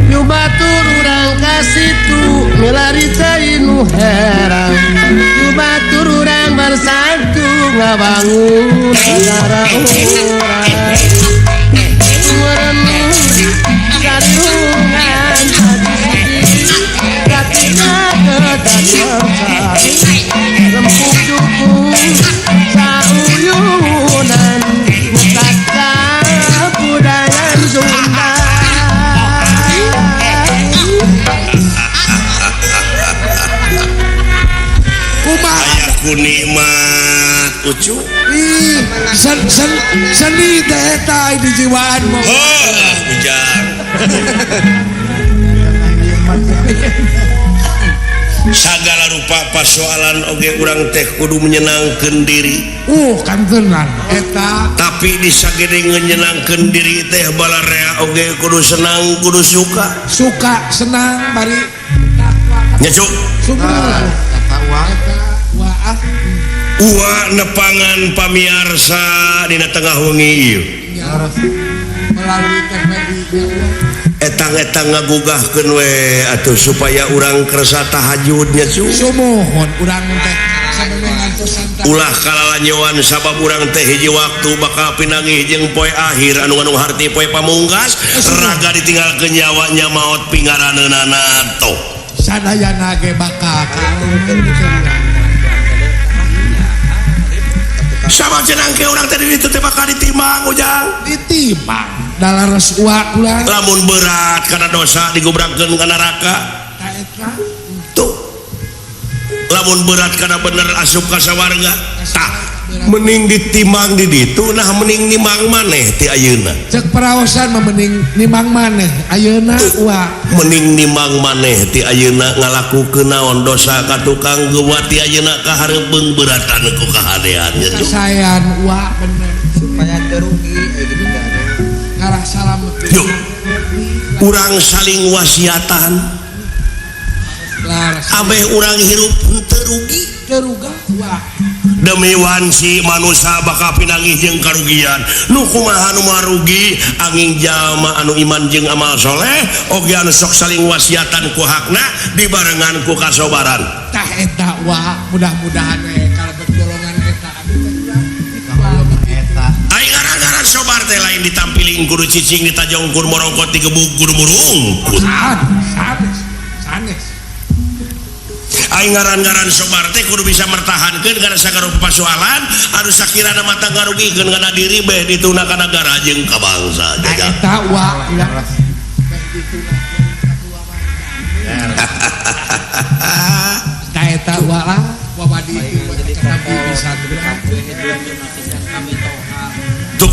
Nyubatur urang ka situ milari teh nu herang. Nyubatur urang bersatu ngabangun negara urang. Lempuk cukup sauyunan mukaka budayan Sunda. Kumaha aya ku nikmat Ucu. Ih, seni teh eta di jiwaan mah. Heuh, ujang. Sagala rupa persoalan oge urang teh kudu menyenangkeun diri. Kantenan eta. Tapi di sagede nyenangkeun diri teh balarea oge kudu senang, kudu suka. Suka senang bari nya cuk. Suka. Eta wa nepangan pamiarsa dina tengah wengi ieu. Melalui TPI etang-etang ngagugahkeun we atuh supaya urang kersa tahajudnya cu. Sumuhun urang teh sampe ngantosan ulah kalalanyoan sabab urang teh hiji waktu bakal pinangih jeung poe akhir anu ngandung harti poe pamungkas raga ditinggalkeun nyawanya maot pingaraneunana toh sadayana ge bakal. cenah ke urang teh di ditu teh bakal ditimbang Ujang. Ditimbang. Dalares uak ulah. Lamun berat kana dosa digubragkeun ka neraka. Ta eta. Tuh. Lamun berat kana bener asup ka sawarga. Tah, mending ditimbang di ditu nah mending nimang maneh ti ayeuna. Cek paraosan mah mending nimang maneh ayeuna uak. Mending nimang maneh ti ayeuna ngalakukeun naon dosa ka tukang gewa ti ayeuna ka hareupeung beratan ku kahadean nya tuh. Kasayan uak bener supaya teu rugi gitu ngarah salamet. Yuk. Urang saling wasiatan. Abeh urang hirup teu rugi. Teu ruga uak. Demi wanci manusia bakal pinanggih jeung karugian nu kumaha nu marugi angin jalma anu iman jeung amal soleh oge anu sok saling wasiatan ku hakna dibarengan ku kasobaran. Tah eta wa mudah-mudahan we kalebet golongan eta abdi teh urang ai ngaran-ngaran sobar teh lain ditampiling kudu cicing ditajongkur morongkot digebug kudu murungkut. Sanes sanes. Aing ngaran-ngaran sobar teh kudu bisa mertahankeun kana sagala pasualan anu sakirana mata ngarugikeun kana diri beh dituna ka nagara jeung ka bangsa. Eta wa beh dituna ka keluarga. Ta eta wa lah wawadi tapi bisa tuh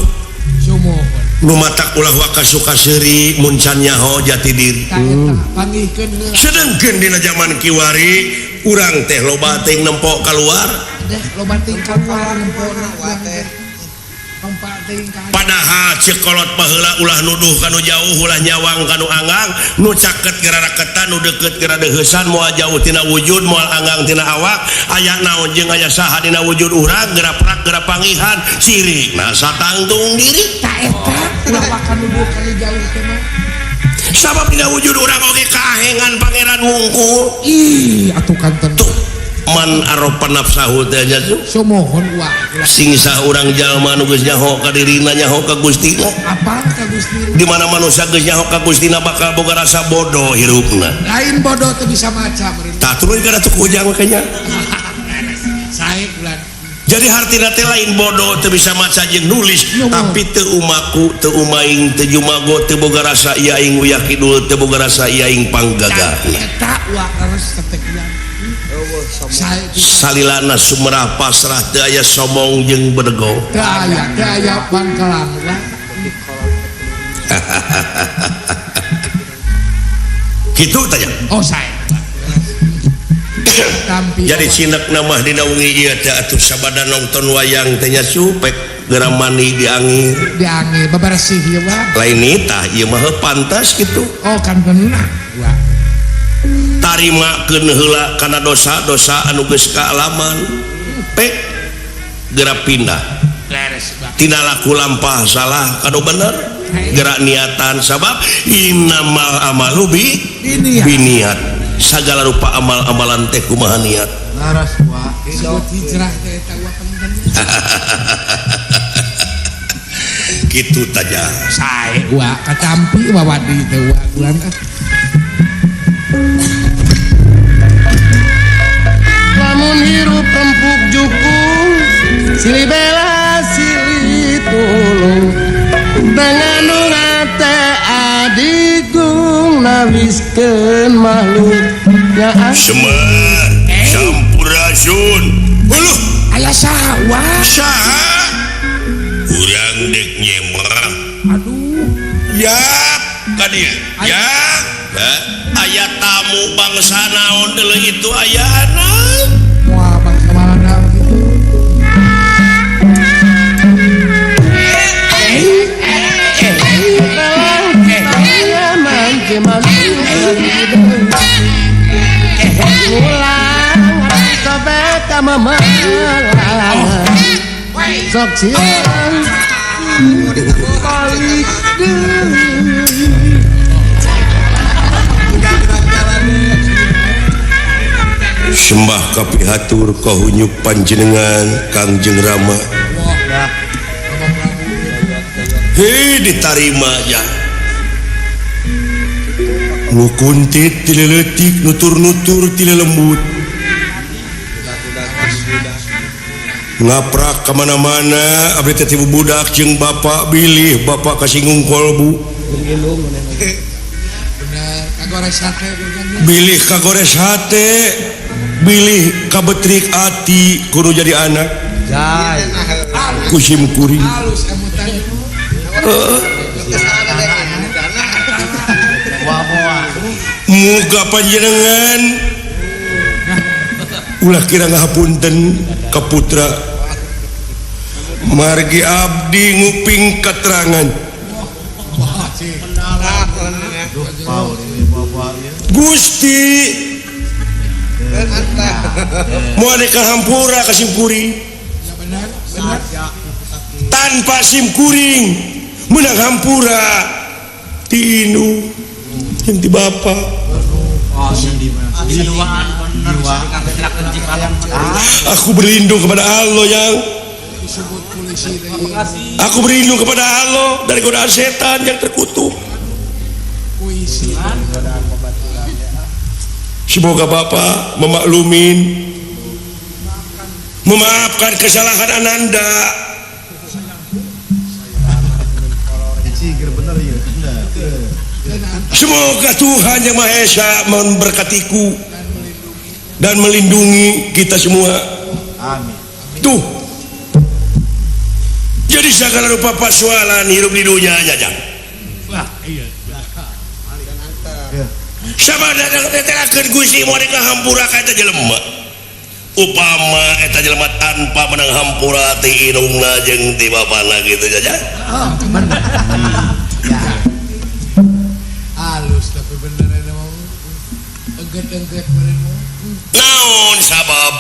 sumuhun. Nu matak ulah waka suka seuri mun can nyaho jati diri. Ta eta panggihkeun heula. Sedengkeun dina zaman kiwari urang teh loba teuing nempok kaluar. Deh loba teuing kaluar nempokna urang teh. Tempat teuing ka. Padahal ceuk kolot baheula ulah nuduh kanu jauh ulah nyawang kanu anggang nu caket geura raketan nu deukeut geura deuheusan moal jauh tina wujud moal anggang tina awak aya naon jeung aya saha dina wujud urang geura prak geura pangihan ciri nah satangtung diri. Ta eta ulah waka nuduh kanu jauh teh mah. Sabab dina wujud urang oge kaahengan pangeran wungkul. Ih atuh kanten. Tuh man aropa nafsahu teh nya tuh. Sumuhun wa. Sing sah urang jalma nu geus nyaho ka dirina nyaho ka Gustina. Apa ka Gustina? Di mana manusia geus nyaho ka Gustina bakal boga rasa bodoh hirupna. Lain bodoh teu bisa maca meureun. Tah turun kana tuh ujang kayaknya. Sae bulan. Jadi hartina teh lain bodoh teu bisa maca jeung nulis, tapi teu umaku, teu umaing, teu jumago, teu boga rasa ieu aing uyah kidul, teu boga rasa ieu aing panggagahna. Eta wa leres teh ulang. Salilana sumerah pasrah teu aya somong jeung bedego. Teu aya bangkelang lah. Kitu tanya. Oh sae. Jadi cinek nama dina wengi ieu teh atuh sabada nonton wayang teh nya supek geura mani diangir. Diangir bebersih ieu mah. Lain nitah ieu mah pantas kitu. Oh kan bener. Wah. Tarimakeun heula kana dosa-dosa anu geus kaalaman. Pek geura pindah. Tina laku lampah salah kanu bener. Gerak niatan sabab innamal amalu bi biniat. Sagala rupa amal-amalan teh kumaha niat. Laras wa. Disebut hijrah teh eta wa panginten. Kitu taja. Sae wa katampi wawadi teh wa bulan ah. Lamun hirup rempuk jukung silih bela silih tulung dengan ngate adigung nawiskeun makhluk ya Semar sampurasun. Uluh aya saha wa saha urang dek nyemak. Aduh yap ka dieu yap aya tamu bangsa naon deuleu itu aya anak moal bangsa mana gitu. Sok siang balik deui. Sembah kapihatur kahunyuk panjenengan Kangjeng Rama. Hei ditarima ya. Nu kuntit ti leutik, nutur-nutur ti lembut. Ngaprak kemana-mana abdi teh tibu budak jeung bapak bilih bapak kasinggung kolbu. Bener, kagores hate bilih kagores hate bilih kabetrik ati kudu jadi anak. Jai. Kusim kuring. Halus emutan. Muga panjenengan ulah kira ngahapunten ka putra margi abdi nguping keterangan. Gusti moal hampura ka simkuring tanpa simkuring menang hampura ti indung jeung ti bapa. Aku berlindung kepada Allah yang aku berlindung kepada Allah dari godaan setan yang terkutuk. Semoga Bapak memaklumin, memaafkan kesalahan Ananda. Semoga Tuhan Yang Maha Esa memberkatiku dan melindungi kita semua. Amin. Tuh. Jadi segala rupa persoalan hidup di dunia aja. Wah, iya. Sama datangkeun Gusti mereka hampura ka eta jelema. Upama eta jelema tanpa menang hampura ti irungna jeung ti bapana kitu jajan. Halus tapi bener eta mah. Engget-engget bener mah. Naon sabab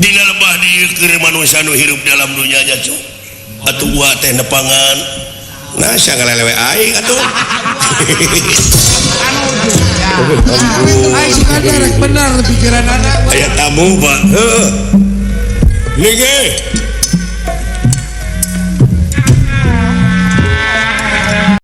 dina lebah dieu keur manusia nu hirup dalam dunya nya cu. Atuh gua teh nepangan. Nah, sia ngalelewe aing atuh. Aing suka derek bener pikiran anak. Aya tamu, Pak. Heeh. Nige.